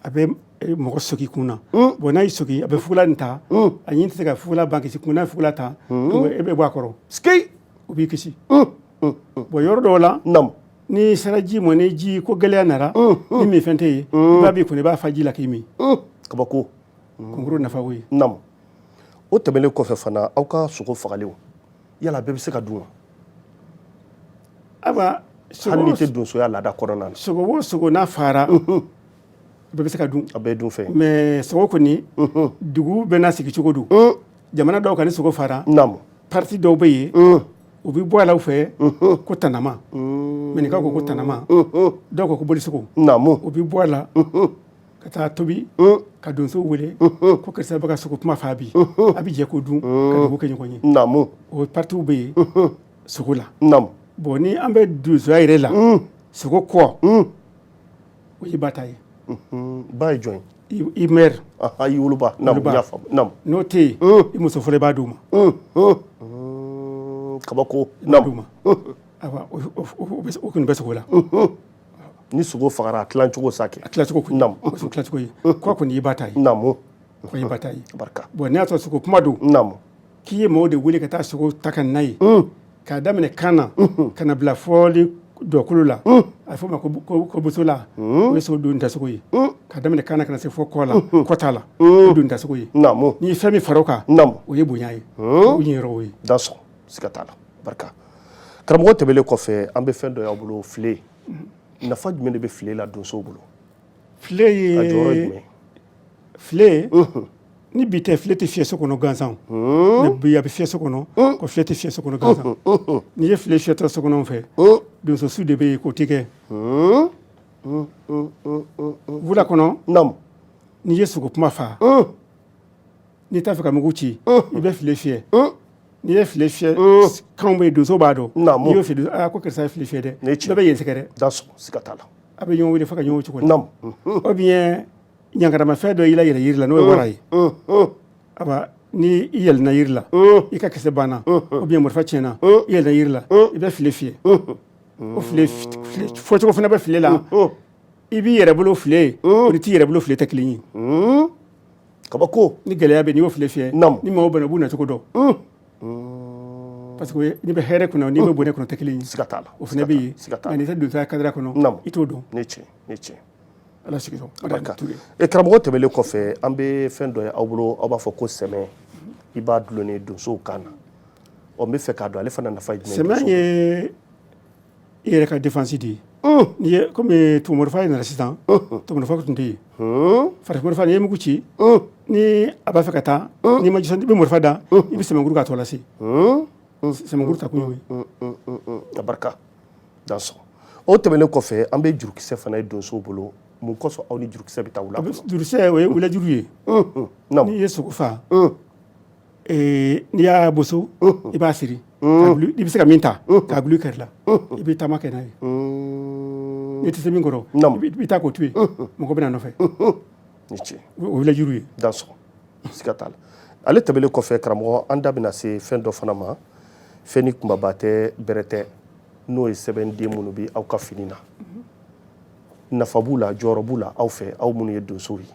a bɛ mɔgɔ sogi kun na. Bon, n'a y'i sogi, a bɛ fugula nin ta, a ɲin tɛ se ka fugula ban kisi kun. N'a ye fugula ta, donc e bɛ bɔ a kɔrɔ, o b'i kisi. Bon, yɔrɔ dɔw la, n'i sera ji ma, ni ji ko gɛlɛya nana, ni minfɛn tɛ yen, i b'a b'i kun, i b'a fa ji la k'i min. Kabako. Kongoro nafa o ye. Naamu. O tɛmɛnen kɔfɛ fana, aw ka sogo fagalenw, yala bɛɛ bɛ se ka dun wa? Ayiwa. Hali n'i tɛ donsoya laada kɔnɔna na. Sogo o sogo n'a fara, bɛɛ bɛ se ka dun. A bɛɛ ye dunfɛn. Mais sogo kɔni, dugu bɛɛ n'a sigi cogo don. Jamana dɔw kan, ni sogo fara, partie dɔw bɛ yen, u bɛ bɔ a la u fɛ ko tanama. Maninkaw ko ko tanama, dɔw ko ko bolisogo. U bɛ bɔ a la ka taa tobi ka donsow wele ko karisa bɛ ka sogo kuma faa bi, a bɛ jɛ k'o dun ka dugawu kɛ ɲɔgɔn ye. O partiw bɛ yen sogo la. Bon, ni an bɛ donsoya yɛrɛ la, sogo kɔ, o ye ba ta ye. Ba ye jɔn ye? I mère. I woloba. Naamu, n y'a faamu. Naamu. N'o tɛ yen, i muso fɔlɔ, i b'a d'o ma. Kabako. I b'a d'o ma. Ayiwa, o kɔni bɛ sogo la. Ni sogo fagara, a tilancogo sa kɛ. A tilacogo kɔni, o tilacogo ye, kɔ kɔni ye ba ta ye. Kɔ ye ba ta ye. Barika. Bon, n'i y'a sɔrɔ sogo kuma don, k'i ye maaw de wele ka taa sogo ta ka na ye, k'a daminɛ kan na ka na bila fɔli dɔkolo la, a bɛ fɔ o ma ko bosola, o ye sogo don dasogo ye. K'a daminɛ kan na ka na se fɔ kɔ la, kɔta la, o ye don dasogo ye. N'i ye fɛn min fara o kan, o ye bonya ye, o ɲɛyɔrɔ o ye. Dasɔn, siga t'a la. Barika. Karamɔgɔ, tɛmɛlen kɔfɛ, an bɛ fɛn dɔ y'aw bolo, file. Nafa jumɛn de bɛ file la donsow bolo? File ye, a jɔyɔrɔ ye jumɛn? File, ni bi tɛ, file tɛ fiyɛ so kɔnɔ gansan. Mais bi, a bɛ fiyɛ so kɔnɔ ko file tɛ fiyɛ so kɔnɔ gansan. N'i ye file fiyɛtɔ so kɔnɔ fɛ, donso su de bɛ yen k'o tɛ kɛ wula kɔnɔ. N'i ye sogo kuma fa, n'i t'a fɛ ka mugu ci, i bɛ file fiyɛ. N'i ye file fiyɛ, kanw bɛ yen, donso b'a dɔn. N'i y'o fiyɛ, aa, ko karisa ye file fiyɛ dɛ, dɔ bɛ yen sɛgɛrɛ. Siga t'a la. A bɛ ɲɔgɔn wele fo ka ɲɔgɔn cogo la. Ou bien ɲangaramafɛn dɔ y'i la yɛlɛ yiri la, n'o ye wara ye. Aba, ni i yɛlɛnna yiri la, i ka kisɛ banna, ou bien marifa tiɲɛna, i yɛlɛnna yiri la, i bɛ file fiyɛ. O file fɔcogo fana bɛ file la. I b'i yɛrɛ bolo file ye, o ni t'i yɛrɛ bolo file tɛ kelen ye. Kabako. Ni gɛlɛya bɛ, n'i y'o file fiyɛ, ni maaw bɛnna, u b'u nacogo dɔn, parce que n'i bɛ hɛrɛ kɔnɔ, n'i bɛ bɔnɛ kɔnɔ, tɛ kelen ye. Siga t'a la. O fana bɛ yen. Nka n'i tɛ donsoya cadre kɔnɔ, i t'o dɔn. Ne tiɲɛ, ne tiɲɛ. Ala sigi. E karamɔgɔ, tɛmɛlen kɔfɛ, an bɛ fɛn dɔ ye aw bolo, aw b'a fɔ ko sɛmɛ. I b'a dulonnen donsow kan na. Ɔ, n bɛ fɛ k'a dɔn ale fana nafa ye jumɛn? Sɛmɛ ye i yɛrɛ ka défense de ye. N'i ye komi tumorifa nana sisan, tumorifa tun tɛ yen. Farafin marifa, n'i ye mugu ci, ni a b'a fɛ ka taa, n'i ma i bɛ marifa da, i bɛ sɛmɛnkuru k'a tɔ lase. Sɛmɛnkuru ta kun y'o ye. A barika dansɔn. O tɛmɛnen kɔfɛ, an bɛ jurukisɛ fana ye donsow bolo. Mun kosɔn aw ni jurukisɛ bɛ taa wula? Jurukisɛ, o ye wulajuru ye. N'i ye sogo fa, n'i y'a boso, i b'a siri, i bɛ se ka min ta k'a gulon kɛrɛ la, i bɛ taama kɛ n'a ye. N'i tɛ se min kɔrɔ, i bɛ taa k'o to yen, mɔgɔ bɛ na nɔfɛ. O ye wulajuru ye. Dansɔn, siga t'a la. Ale tɛmɛnen kɔfɛ, karamɔgɔ, an da bɛna se fɛn dɔ fana ma, fɛn ni kunbaba tɛ, bɛrɛ tɛ, n'o ye sɛbɛnden minnu bɛ aw ka fini na. Nafa b'u la, jɔyɔrɔ b'u la aw fɛ, aw minnu ye donsow ye?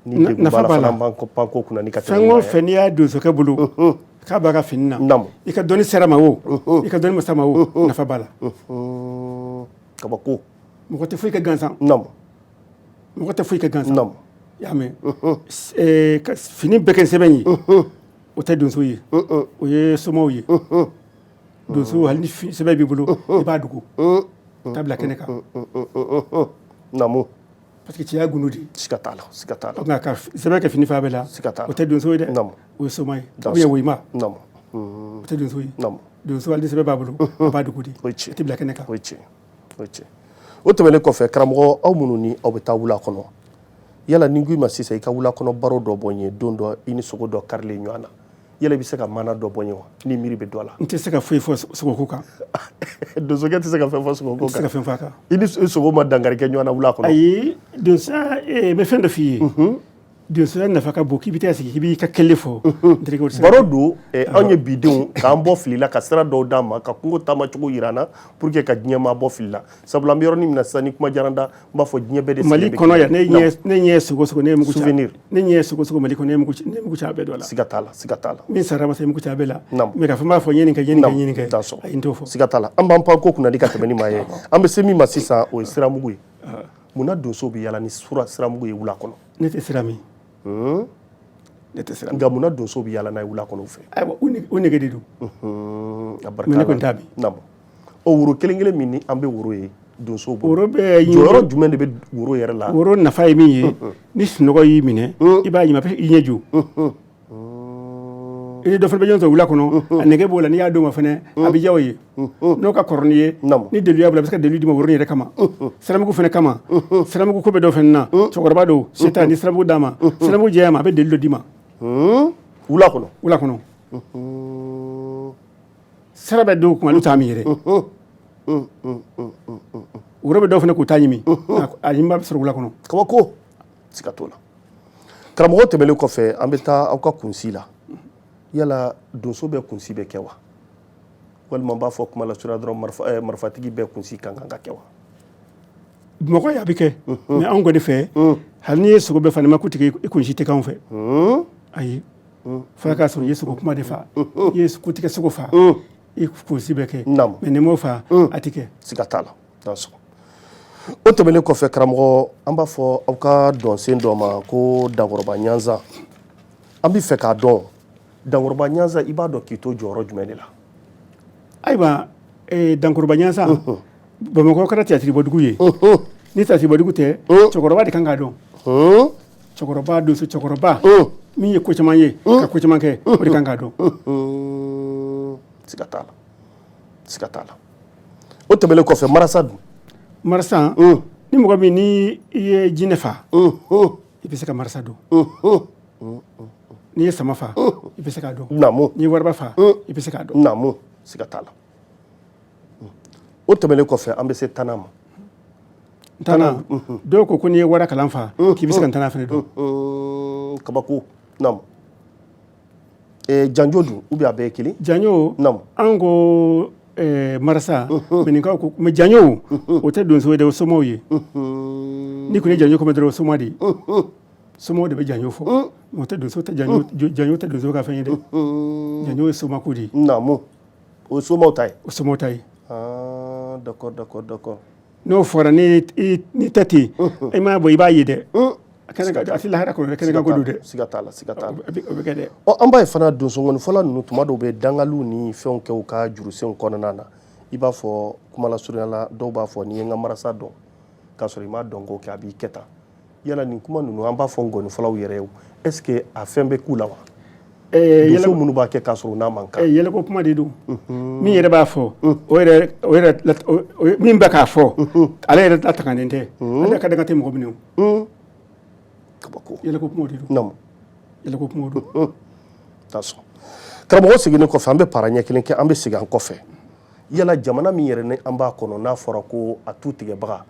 Ni degun b'a la fana, panko kunna ni ka Fɛn o fɛn n'i y'a donsokɛ bolo k'a b'a ka fini na, i ka dɔnni sera ma o, i ka dɔnni ma s'a ma o, nafa b'a la. Kabako. Mɔgɔ tɛ foyi kɛ gansan. Mɔgɔ tɛ foyi kɛ gansan. I y'a mɛn, fini bɛɛ kɛ sɛbɛn ye, o tɛ donso ye, o ye somaw ye. Donso, hali ni sɛbɛn b'i bolo, i b'a dogo, t'a bila kɛnɛ kan. Parce que cɛya gundo de. Siga t'a la, siga t'a la. Nka ka sɛbɛn kɛ fini fan bɛɛ la, siga t'a la, o tɛ donso ye dɛ. O ye soma ye ou bien woyima. O tɛ donso ye. Donso, hali ni sɛbɛn b'a bolo, a b'a dogo de, o ye tiɲɛ, a tɛ bila kɛnɛ kan. O ye tiɲɛ, o ye tiɲɛ. O tɛmɛnen kɔfɛ, karamɔgɔ, aw minnu ni aw bɛ taa wula kɔnɔ, yala ni n ko i ma sisan i ka wula kɔnɔ baro dɔ bɔ n ye, don dɔ i ni sogo dɔ karilen ɲɔgɔn na, yala i bɛ se ka maana dɔ bɔ n ye wa, ni miiri bɛ dɔ la? N tɛ se ka foyi fɔ sogoko kan. Donsokɛ tɛ se ka fɛn fɔ sogoko kan? N tɛ se ka fɛn fɔ a kan. I ni sogo ma dankari kɛ ɲɔgɔn na wula kɔnɔ? Ayi, donsoya, n bɛ fɛn dɔ f'i ye. Donsoya nafa ka bon k'i bɛ taa sigi k'i b'i ka kɛlen fɔ, n terikɛ, o tɛ se ka Baro don. Anw ye bidenw k'an bɔ fili la, ka sira dɔw d'an ma, ka kungo taamacogo jira an na pour que ka diɲɛ maa bɔ fili la. Sabula an bɛ yɔrɔnin min na sisan, ni kuma diyara n da, n b'a fɔ diɲɛ bɛɛ de Mali sigilen bɛ kɔnɔ yan, k'i ne ɲɛ ye sogo sogo, ne ye mugu ci. Souvenir. Ne ɲɛ ye sogo sogo Mali kɔnɔ, ne ye mugu ci a bɛɛ dɔ la. Siga t'a la, siga t'a la. Min sara ma se, mugu ci a bɛɛ la. Naamu. Mais k'a fɔ n b'a fɔ n ye nin kɛ, n ye nin kɛ, n ye nin kɛ, D'accord. ayi, n t'o fɔ. Siga t'a la. An b'an pan ko kunna di ka tɛmɛ ni maa ye. An bɛ se min ma sisan, o ye siramugu ye. Munna donso bɛ yala ni siramugu ye wula kɔnɔ? Ne tɛ sira min, ne tɛ sira min. Nka munna donso bɛ yala n'a ye wula kɔnɔ u fɛ? Ayiwa, o nege de don. A barika. Mais ne la. kɔni t'a min. Naamu. O woro kelen kelen min ni an bɛ woro ye donsow bolo, Woro bɛ ɲini. jɔyɔrɔ jumɛn de bɛ woro yɛrɛ la? Woro nafa ye min ye, ni sunɔgɔ y'i minɛ, i b'a ɲimi, a bɛ i ɲɛ jɔ. I ni dɔ fana bɛ ɲɔgɔn sɔrɔ wula kɔnɔ, a nege b'o la. N'i y'a d'o ma fana, a bɛ diya o ye. N'o ka kɔrɔ n'i ye, ni delilu y'a bolo, a bɛ se ka delilu d'i ma woro in yɛrɛ kama, siramugu fana kama. Siramugu ko bɛ dɔ fana na, cɛkɔrɔba don, se t'a ye, ni siramugu d'a ma, siramugu jɛya ma, a bɛ delilu dɔ d'i ma. Wula kɔnɔ? Wula kɔnɔ. Sira bɛ dɔw kun, olu t'a min yɛrɛ. Woro bɛ dɔw fana k'u ta ɲimi, a ɲimiba bɛ sɔrɔ wula kɔnɔ. Kabako, siga t'o la. Karamɔgɔ, tɛmɛnen kɔfɛ, an bɛ taa aw ka kunsi la. Yala donso bɛ kunsi bɛ kɛ wa, walima n b'a fɔ kuma la surunya dɔrɔn, marifatigi bɛɛ kunsi kan ka kɛ wa? Bamakɔ yan, a bɛ kɛ, mais anw kɔni fɛ, hali n'i ye sogo bɛɛ fa, n'i ma ku tigɛ, i kunsi tɛ k'anw fɛ. Ayi, f'a k'a sɔrɔ i ye sogo kuma de fa, i ye kutigɛ sogo fa, i kunsi bɛ kɛ. Mais n'i m'o fa, a tɛ kɛ. Siga t'a la. O tɛmɛnen kɔfɛ, karamɔgɔ, an b'a fɔ aw ka dɔnsen dɔ ma ko Dankɔrɔba Ɲanzan. An bɛ fɛ k'a dɔn, Dankɔrɔba Ɲanzan, i b'a dɔn k'i to jɔyɔrɔ jumɛn de la? Ayiwa, Dankɔrɔba Ɲanzan, Bamakɔ kɛra tiyatiri-bɔdugu ye. Ni tiyatiri-bɔdugu tɛ, cɛkɔrɔba de kan k'a dɔn. Cɛkɔrɔba, donso cɛkɔrɔba min ye ko caman ye ka ko caman kɛ, o de kan k'a dɔn. Siga t'a la, siga t'a la. O tɛmɛnen kɔfɛ, marasa dun? Marasa, ni mɔgɔ min ni i ye jinɛ fa, i bɛ se ka marasa dɔn. N'i ye sama fa, i bɛ se k'a dɔn. N'i ye waraba fa, i bɛ se k'a dɔn. Naamu, siga t'a la. O tɛmɛnen kɔfɛ, an bɛ se tana ma. Tana, dɔw ko ko n'i ye wara kalan fa, k'i bɛ se ka tana fana dɔn. Kabako. Naamu. Janjo dun, ou bien a bɛɛ ye kelen? Janjo, an ko marasa, maninkaw ko, mais janjo, o tɛ donso ye dɛ, o somaw ye. N'i kɔni ye janjo ko mɛn dɔrɔn, o soma de ye. Somaw de bɛ janjo fɔ. O tɛ donso tɛ, janjo, janjo tɛ donso ka fɛn ye dɛ. Janjo ye somako de ye. Naamu, o ye somaw ta ye. O somaw ta ye. Ah, d'accord, d'accord, d'accord. N'o fɔra, ni ni tɛ ten, i m'a bɔ, i b'a ye dɛ. A kɛnɛ a tɛ lahara kɔnɔ dɛ, kɛnɛ kan ko don dɛ. Siga t'a la, siga t'a la. O bɛ kɛ dɛ. Ɔ, an b'a ye fana, donsongɔnifɔla ninnu, tuma dɔw bɛ dangaliw ni fɛnw kɛ u ka jurusenw kɔnɔna na. I b'a fɔ kuma la surunya la, dɔw b'a fɔ n'i ye n ka marasa dɔn k'a sɔrɔ i m'a dɔn ko kɛ, a b'i kɛ tan. Yala nin kuma ninnu, an b'a fɔ ngɔnifɔlaw yɛrɛ ye, est ce que a fɛn bɛ k'u la wa? Donso minnu b'a kɛ k'a sɔrɔ u n'a man kan. Yɛlɛko kuma de don. Min yɛrɛ b'a fɔ, o yɛrɛ min bɛ k'a fɔ, ale yɛrɛ latanganen tɛ, ale ka danga tɛ mɔgɔ minɛ o. Kabako. Yɛlɛko kuma de don. Yɛlɛko kuma don. D'accord. Karamɔgɔ, seginnen kɔfɛ, an bɛ para ɲɛ kelen kɛ, an bɛ segin an kɔfɛ. Yala jamana min yɛrɛ ni an b'a kɔnɔ, n'a fɔra ko a tu tigɛbaga,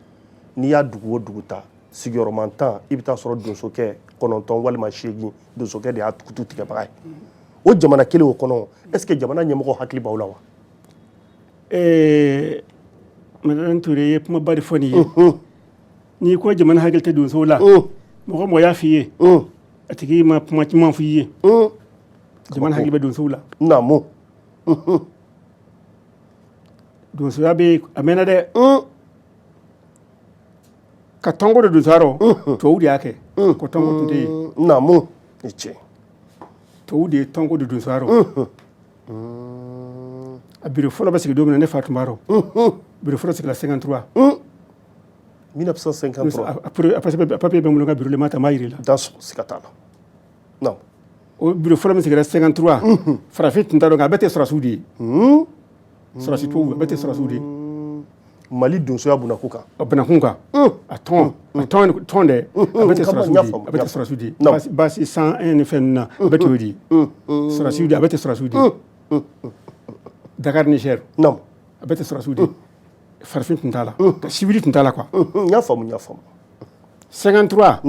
n'i y'a dugu o dugu ta, sigiyɔrɔma 10, i bɛ taa sɔrɔ donsokɛ 9 walima 8 donsokɛ de y'a tu tigɛbaga ye. O jamana kelen o kɔnɔ, est ce que jamana ɲɛmɔgɔ hakili b'aw la wa? Madame Touré ye kumaba de fɔ nin ye. N'i ko jamana hakili tɛ donsow la, mɔgɔ mɔgɔ y'a f'i ye, a tigi ma kuma caman f'i ye. Jamana hakili bɛ donsow la. Donsoya bɛ a mɛnna dɛ. Ka tɔnko de donsoya rɔ, tubabu de y'a kɛ ko tɔnko tun tɛ yen. Naamu, ni tiɲɛ. Tubabu de ye tɔnko de donsoya rɔ. A biro fɔlɔ bɛ sigi don min na, ne fa tun b'a rɔ. Biro fɔlɔ sigila 53. 1953. A papier bɛ n bolo, n ka biro la, ma ta, n b'a yir'i la. D'accord, siga t'a la. Naamu. O biro fɔlɔ min sigira 53, farafin tun t'a dɔn, a bɛɛ tɛ sɔrɔsiw de ye. Sɔrɔsi tubabu, a bɛɛ tɛ sɔrɔsiw de ye. Mali donsoya bunakun kan. Bunakun kan, a tɔn dɛ, a bɛɛ tɛ sɔrɔsiw de ye, a bɛɛ tɛ sɔrɔsiw de ye. Base 101 ni fɛn ninnu na, a bɛɛ t'o de ye. Sɔrɔsiw de, a bɛɛ tɛ sɔrɔsiw de ye. Dakar, Niger. A bɛɛ tɛ sɔrɔsiw de ye. Farafin tun t'a la, ka civil tun t'a la quoi. N y'a faamu, n y'a faamu. 53.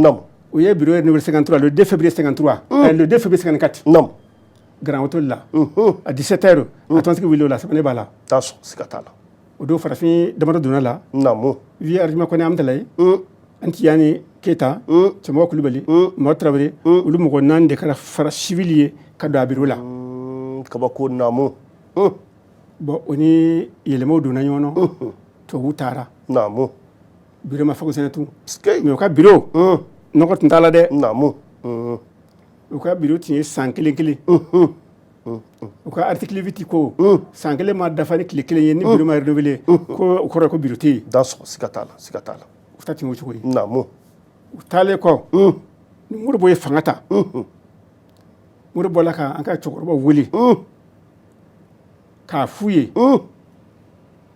U ye bureau renouvelé 53, le 2 février 53, le 2 février 54. Grand Hôtel la, à 17 heures, a tɔnsigi wuli o la, sɛbɛnnen b'a la. T'a sɔn, siga t'a la. O don, farafin damadɔ donna la. Vieux Ardima Kɔnɛ Amudalayi, Antiyani Keyita, Cɛmɔgɔ Kulubali, Mɔgɔ Tarawele, olu mɔgɔ naani de kɛra fara civil ye ka don a bureau la. Kabako, naamu. Bon, o ni yɛlɛmaw donna ɲɔgɔn na, tubabuw taara. Bureau ma fonctionner tun. Mais u ka bureau, nɔgɔ tun t'a la dɛ. U ka bureau tun ye san kelen kelen. U ka article 8 ko san kelen ma dafa ni tile kelen ye, ni bureau ma renouveler, ko o kɔrɔ ye ko bureau tɛ yen. Da sɔn, siga t'a la, siga t'a la. U ta tun y'o cogo ye. U taalen kɔ, ni Modibo ye fanga ta, Modibo bɔla ka an ka cɛkɔrɔbaw wele k'a f'u ye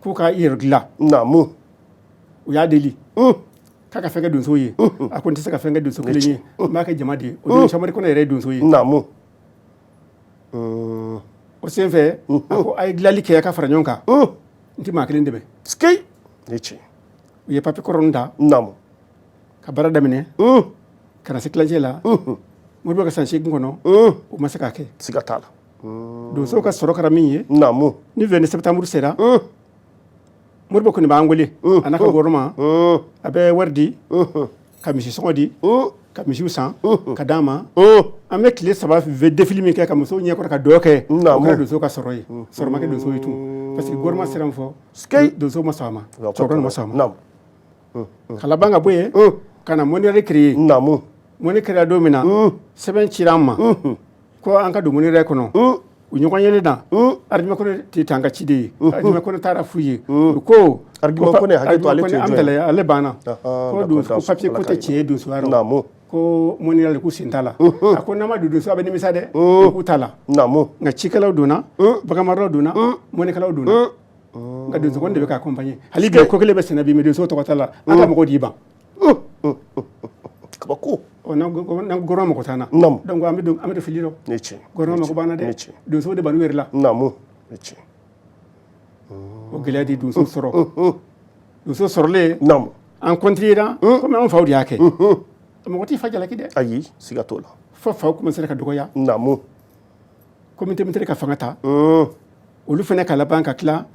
k'u ka yɛrɛ dilan. U y'a deli k'a ka fɛn kɛ donso ye. A ko n tɛ se ka fɛn kɛ donso kelen ye, n b'a kɛ jama de ye. O don, Samori Kɔnɛ yɛrɛ ye donso ye. O senfɛ, a ko a ye dilanli kɛ, a ka fara ɲɔgɔn kan, n tɛ maa kelen dɛmɛ. Ni tiɲɛ. U ye papiye kɔrɔ ta ka baara daminɛ ka na se tilancɛ la. Modibo ka san 8 kɔnɔ, u ma se k'a kɛ. Siga t'a la. Donsow ka sɔrɔ kɛra min ye, ni 22 septembre sera, Modibo kɔni b'an wele, a n'a ka gouvernement, a bɛ wari di, ka misi sɔngɔ di, ka misiw san ka d'an ma. An bɛ tile 3 défilé min kɛ ka musow ɲɛkɔrɔ ka dɔn kɛ, o kɛra donsow ka sɔrɔ ye. Sɔrɔ ma kɛ donsow ye tun, parce que gouvernement sera min fɔ, donsow ma sɔn a ma, cɛkɔrɔba ma sɔn a ma. Ka laban ka bɔ yen ka na Monirel créer. Monirel créer don min na, sɛbɛn cira an ma ko an ka don Monirel kɔnɔ. U ɲɔgɔn yelen na, Ardima Kɔnɛ tɛ taa an ka ciden ye. Ardima Kɔnɛ taara f'u ye, u ko Ardima Kɔnɛ, hakɛ to, ale tun ye jɔn ye? Ale banna ko donso, ko papier ko tɛ tiɲɛ ye donsoya rɔ, ko Monirel k'u sen t'a la. A ko n'an ma don donso, a bɛ nimisa dɛ, k'u t'a la. Nka cikɛlaw donna, baganmaralaw donna, mɔnikɛlaw donna, nka donso kɔni de bɛ k'a accompagner. Hali bi ko kelen bɛ senna bi, mais donso tɔgɔ t'a la, an ka mɔgɔw de y'i ban. Kabako. N'an gouvernement mɔgɔ t'an na, donc an bɛ don fili rɔ. Ni tiɲɛ. Gouvernement mɔgɔ b'an na dɛ, donsow de b'an yɛrɛ la. Ni tiɲɛ. O gɛlɛya de donso sɔrɔ. Donso sɔrɔlen, an continuera komi an faw de y'a kɛ. Mɔgɔ t'i fa jalaki dɛ. Ayi, siga t'o la. Fo faw commencé ka dɔgɔya. Comité militaire ka fanga ta, olu fana ka laban ka tila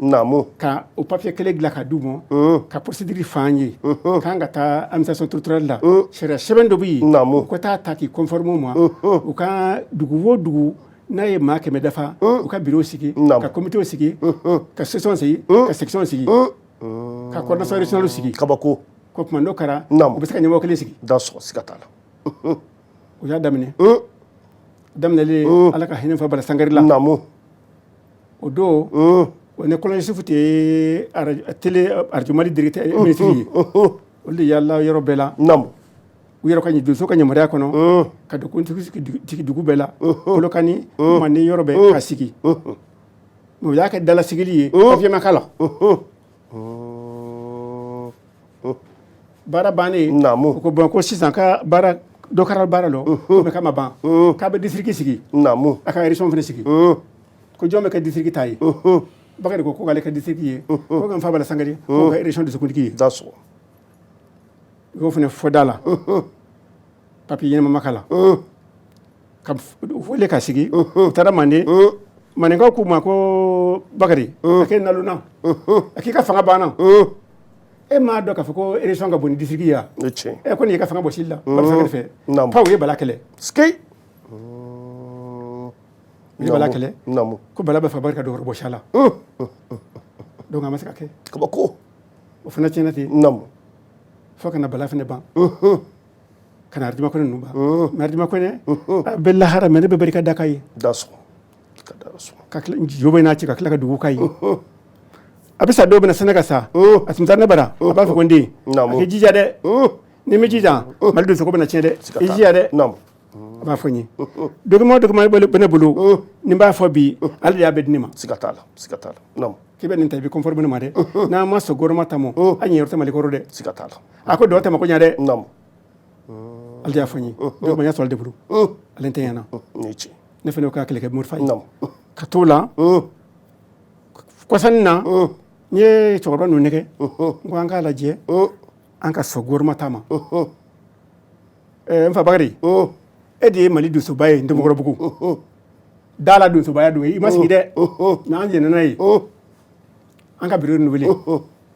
ka o papier kelen dilan ka d'u ma, ka procédure f'an ye k'an ka taa administration territoriale la. Sariya sɛbɛn dɔ bɛ yen, u ka taa ta k'i conformer o ma. U ka dugu o dugu n'a ye maa 100 dafa, u ka bureau sigi, ka comité sigi, ka section sigi, ka section sigi, ka coordination régionale sigi. Kabako. Ko tuma n'o kɛra, u bɛ se ka ɲɛmɔgɔ kelen sigi. Da sɔgɔ, siga t'a la. U y'a daminɛ daminɛlen, Ala ka hinɛ fa Bala Sangare la. O don, o ni colonel Yusufu tɛ télé Radio Mali directeur ministre ye, olu de yaala yɔrɔ bɛɛ la. U yɛrɛ ka donso ka yamaruya kɔnɔ ka dugu dugu bɛɛ la, Kolokani, Manden, yɔrɔ bɛɛ ka sigi. U y'a kɛ dalasigili ye, papier ma k'a la. Baara bannen, u ko bon, ko sisan ka baara dɔ kɛra baara la, komi k'a ma ban, k'a bɛ district sigi, a ka région fana sigi. Ko jɔn bɛ kɛ district ta ye? Bakari ko k'ale kɛ district ye, ko ka n fa Bala Sangare ko ka région dusukundigi ye. Da sɔgɔ. U y'o fana fɔ da la, papier ɲɛnama ma k'a la, ka wele ka sigi. U taara Manden, Mandenkaw k'u ma ko Bakari, a k'e nalona, a k'i ka fanga banna, e m'a dɔn k'a fɔ ko région ka bon ni district ye wa? E ko nin y'i ka fanga bɔsili la Bala Sangare fɛ. Paw ye Bala kɛlɛ. U ye Bala kɛlɛ ko Bala bɛ fɛ Bakari ka dɔ wɛrɛ bɔsi a la, donc a ma se ka kɛ. Kabako. O fana tiɲɛna ten, fo ka na Bala fana ban, ka na Ardima Kɔnɛ ninnu ban. Mais Ardima Kɔnɛ a bɛ lahara, mais ne bɛ barika da k'a ye. Da sɔgɔ. Ka tila jo bɛ n'a ci, ka tila ka dugu k'a ye. A bɛ sa don min na, sɛnɛ ka sa, a tun taa ne bara, a b'a fɔ ko n den, a k'i jija dɛ, n'i m'i jija, Mali donsoko bɛna tiɲɛ dɛ, i jija dɛ. A b'a fɔ n ye, document document bɛ ne bolo ni n b'a fɔ bi, ale de y'a bɛɛ di ne ma. Siga t'a la, siga t'a la. K'i bɛ nin ta, i bɛ conformer ne ma dɛ, n'an ma sɔn gouvernement ta ma, an ɲɛ yɔrɔ tɛ Mali kɔrɔ dɛ. Siga t'a la. A ko dɔw tɛ mako ɲɛ dɛ. Ale de y'a fɔ n ye, document y'a sɔrɔ ale de bolo, ale tɛ ɲɛna. Ne fana y'o k'a kɛlɛkɛ marifa ye ka t'o la. Kɔsannin na, n ye cɛkɔrɔba ninnu nɛgɛ, n ko an k'a lajɛ, an ka sɔn gouvernement ta ma. N fa Bakari, e de ye Mali donsoba ye Ntomikɔrɔbugu. Da la donsobaya don, i ma sigi dɛ, mais an jɛnna n'a ye. An ka bureau renouveler,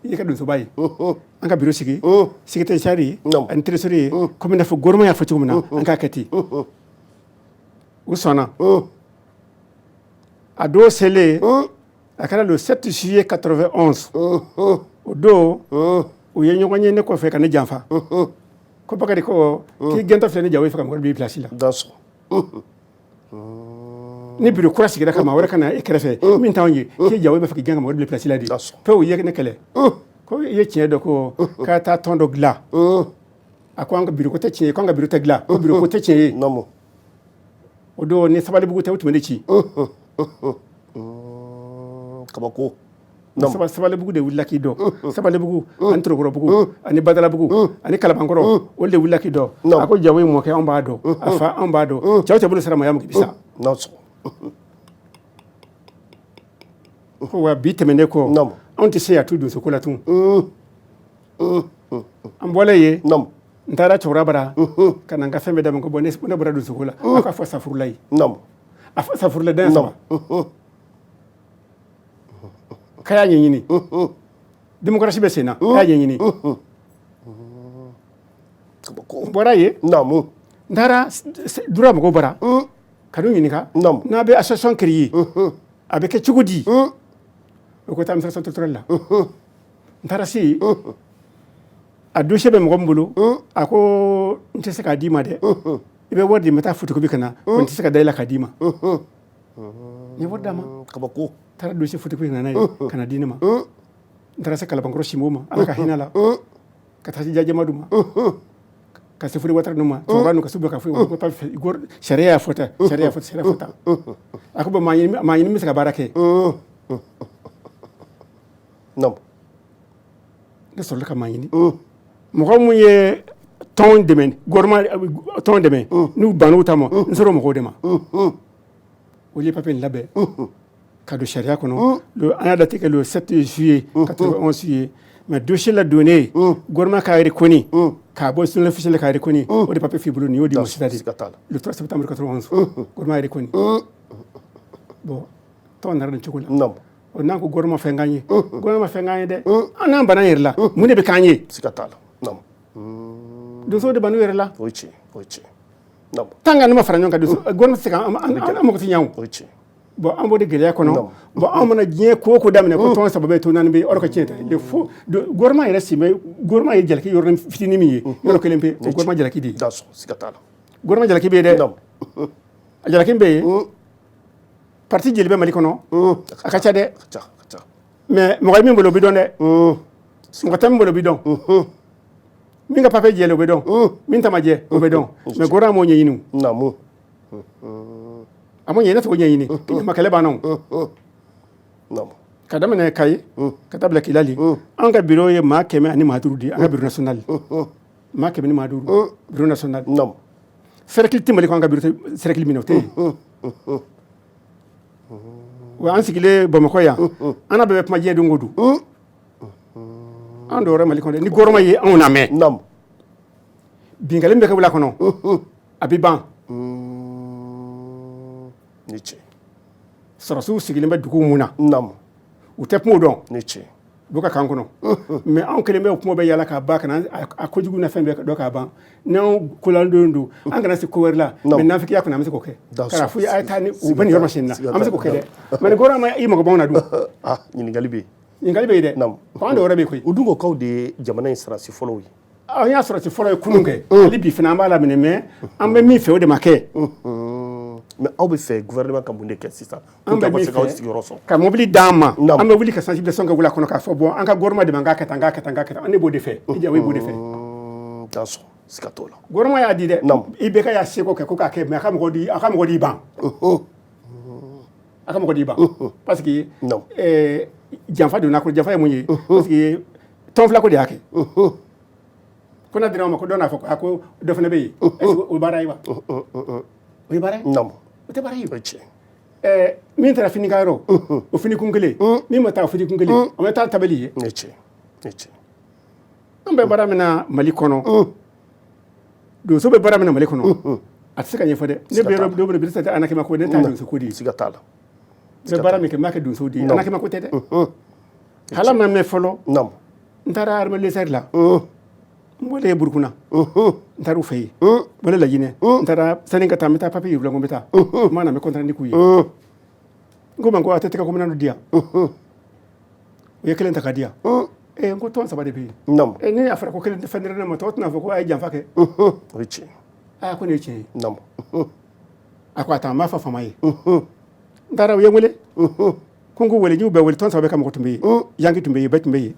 i ka donsoba ye. An ka bureau sigi, secrétaire ye ani trésorier ye, komi n'a fɔ gouvernement y'a fɔ cogo min na, an k'a kɛ ten. U sɔnna. A don selen, a kɛra le 7 juillet 91. O don, u ye ɲɔgɔn ye ne kɔfɛ ka ne janfa ko Bakari ko k'i gɛntɔ filɛ ni Jawo ye fɛ ka mɔgɔ bila i place la. Ni bureau kura sigira ka maa wɛrɛ ka na e kɛrɛfɛ min t'anw ye, k'i Jawo bɛ fɛ k'i gɛn ka mɔgɔ bila place la de. Pe u ye ne kɛlɛ ko i ye tiɲɛ dɔn ko k'a taa tɔn dɔ dilan. A ko an ka bureau ko tɛ tiɲɛ ye, ko an ka bureau tɛ dilan, ko bureau ko tɛ tiɲɛ ye. O don, ni Sabalibugu tɛ, u tun bɛ ne ci. Kabako. Sabalibugu de wulila k'i dɔn. Sabalibugu ani Torokɔrɔbugu ani Badalabugu ani Kalabankɔrɔ, olu de wulila k'i dɔn. A ko Jawo ye mɔkɛ, anw b'a dɔn, a fa anw b'a dɔn. Cɛw cɛ bolo sera maya ma, k'i bi sa. Ko wa bi tɛmɛnen kɔ, anw tɛ se yan tu donsoko la tun. An bɔlen yen, n taara cɛkɔrɔba bara ka na n ka fɛn bɛɛ d'a ma ko bon, ne bɔra donsoko la. A k'a fɔ safurula ye, a fɔ safurula den saba k'a y'a ɲɛɲini, démocratie bɛ sen na, k'a y'a ɲɛɲini. N bɔra yen, n taara Dura mɔgɔw bara ka n'u ɲininka n'a bɛ association créer, a bɛ kɛ cogo di? O ko taa administration territoriale la. N taara se yen, a dossier bɛ mɔgɔ min bolo, a ko n tɛ se k'a d'i ma dɛ, i bɛ wari di, n bɛ taa photocopie ka na, ko n tɛ se ka da i la k'a d'i ma. N ye wari d'a ma. Kabako. Taara dossier photocopie ka na n'a ye ka na di ne ma. N taara se Kalabankɔrɔ Simo ma, Ala ka hinɛ la, ka taa se Jajamadu ma, ka se Fode Watara ninnu ma, cɛkɔrɔba ninnu ka se bɔ ka fɔ ko sariya y'a fɔ tan, sariya y'a fɔ tan, sariya fɔ tan. A ko bon, maa ɲini bɛ se ka baara kɛ. Ne sɔrɔla ka maa ɲini, mɔgɔ mun ye tɔn dɛmɛ, gouvernement tɔn dɛmɛ, n'u bann'u ta ma, n sera o mɔgɔw de ma. Olu ye papier in labɛn ka don sariya kɔnɔ. An y'a date kɛ le 7 juillet 91 ye, mais dossier ladonnen, gouvernement k'a reconnu, k'a bɔ journal officiel k'a reconnu, o de papier f'i bolo nin y'o di ma sisan de, le 3 septembre 91, gouvernement y'a reconnu. Bon, tɔn nana nin cogo la. O n'an ko gouvernement fɛn k'an ye, gouvernement fɛn k'an ye dɛ, an n'an banna yɛrɛ la, mun de bɛ k'an ye? Siga t'a la. Donsow de bann'u yɛrɛ la. O ye tiɲɛ, o ye tiɲɛ. Tant que ne ma fara ɲɔgɔn kan, donso gouvernement tɛ se ka an mako tɛ ɲɛ o. O ye tiɲɛ. Bon, an b'o de gɛlɛya kɔnɔ. Bon, anw mana diɲɛ ko o ko daminɛ ko tɔn saba bɛ yen, tɔn naani bɛ yen, or que tiɲɛ tɛ. Le faux gouvernement yɛrɛ sen bɛ, gouvernement ye jalaki yɔrɔ fitinin min ye, yɔrɔ kelen pe, o gouvernement jalaki de ye. Siga t'a la. Gouvernement jalaki bɛ yen dɛ, a jalaki bɛ yen. Parti jeli bɛ Mali kɔnɔ? A ka ca dɛ, mais mɔgɔ ye min bolo o bɛ dɔn dɛ, mɔgɔ tɛ min bolo o bɛ dɔn, min ka papier jɛlen o bɛ dɔn, min ta ma jɛ o bɛ dɔn, mais gouvernement m'o ɲɛɲini. A m'o ɲɛɲini, ne t'o ɲɛɲini, ɲamakɛlɛ banna o. Ka daminɛ Kayi ka taa bila Kidali, an ka bureau ye maa 105 de ye, an ka bureau national maa 105, bureau national. Cercle tɛ Mali kɔnɔ, an ka bureau cercle min na o tɛ yen. Wa an sigilen Bamakɔ yan, an n'a bɛɛ bɛ kuma diɲɛ don o don. An dɔwɛrɛ Mali kɔnɔ, ni gouvernement ye anw lamɛn, binkanni bɛ kɛ wula kɔnɔ, a bɛ ban. Sɔrɔsiw sigilen bɛ dugu mun na, u tɛ kuma dɔn, u bɛ ka kan kɔnɔ, mais anw kelen bɛ o kuma bɛ yala k'a ban, ka na a kojugu na fɛn bɛɛ dɔn k'a ban. N'anw kolandon don, an kana se ko wɛrɛ la, mais nafigiya kɔnɔ an bɛ se k'o kɛ k'a fɔ a ye taa ni u bɛ nin yɔrɔ masina na, an bɛ se k'o kɛ dɛ. Mais ni gouvernement i mago b'anw na dun? Ɲininkali bɛ yen. Ɲininkali bɛ yen dɛ, ko an dɔwɛrɛ bɛ yen koyi. O dun ko k'aw de ye jamana in sɔrɔdasi fɔlɔw ye. An y'a sɔrɔdasi fɔlɔ ye kunun kɛ, hali bi fana an b'a laminɛ, mais an bɛ min fɛ o de ma kɛ. Mais aw bɛ fɛ gouvernement ka mun de kɛ sisan? An bɛ min fɛ, ka mobili d'an ma, an bɛ wuli ka sensibilisation kɛ wula kɔnɔ k'a fɔ bon, an ka gouvernement dɛmɛ, an k'a kɛ tan, an k'a kɛ tan, an k'a kɛ tan. An de b'o de fɛ, i Jawo b'o de fɛ. Siga t'o la. Gouvernement y'a di dɛ, IBK y'a seko kɛ ko k'a kɛ, mais a ka mɔgɔ di, a ka mɔgɔ di ban, a ka mɔgɔ di ban, parce que janfa donna ko janfa ye mun ye? Parce que tɔn fila ko de y'a kɛ. Ko n'a dira ma, ko dɔ n'a fɔ a ko dɔ fana bɛ yen, est-ce que o ye baara ye wa? O ye baara ye? O tɛ baara ye. Min taara fini ka yɔrɔ, o fini kun kelen, min ma taa o fini kun kelen, o bɛ taa tabali ye. An bɛ baara min na Mali kɔnɔ, Donso bɛ baara min na Mali kɔnɔ, a tɛ se ka ɲɛfɔ dɛ. Ne bɛ yɔrɔ don min na, bi arnaque ma ko ne ta donso ko de ye. Siga t'a la. N bɛ baara min kɛ, n b'a kɛ donso de ye, arnaque ma ko tɛ dɛ. Hala ma mɛn fɔlɔ, n taara armée légère la, n bɔlen Burukina, n taara u fɛ yen, n bɔlen Lajinɛ, n taara sani ka taa, n bɛ taa papiye yir'u la ko n bɛ taa n ma na, n bɛ compte rendu k'u ye. N ko ma ko a tɛ tɛgɛ ko minɛn dɔ di yan. U ye kelen ta ka di yan. N ko tɔn saba de bɛ yen. Ni a fɔra ko kelen fɛn dira ne ma, tɔw tɛna fɔ ko a ye janfa kɛ. O ye tiɲɛ. Aa, ko nin ye tiɲɛ ye. A ko a taa, n b'a fɔ faama ye. N taara, u ye n wele ko n k'u wele, n y'u bɛɛ wele. Tɔn saba bɛɛ ka mɔgɔ tun bɛ yen, yanki tun bɛ yen, bɛɛ tun bɛ yen.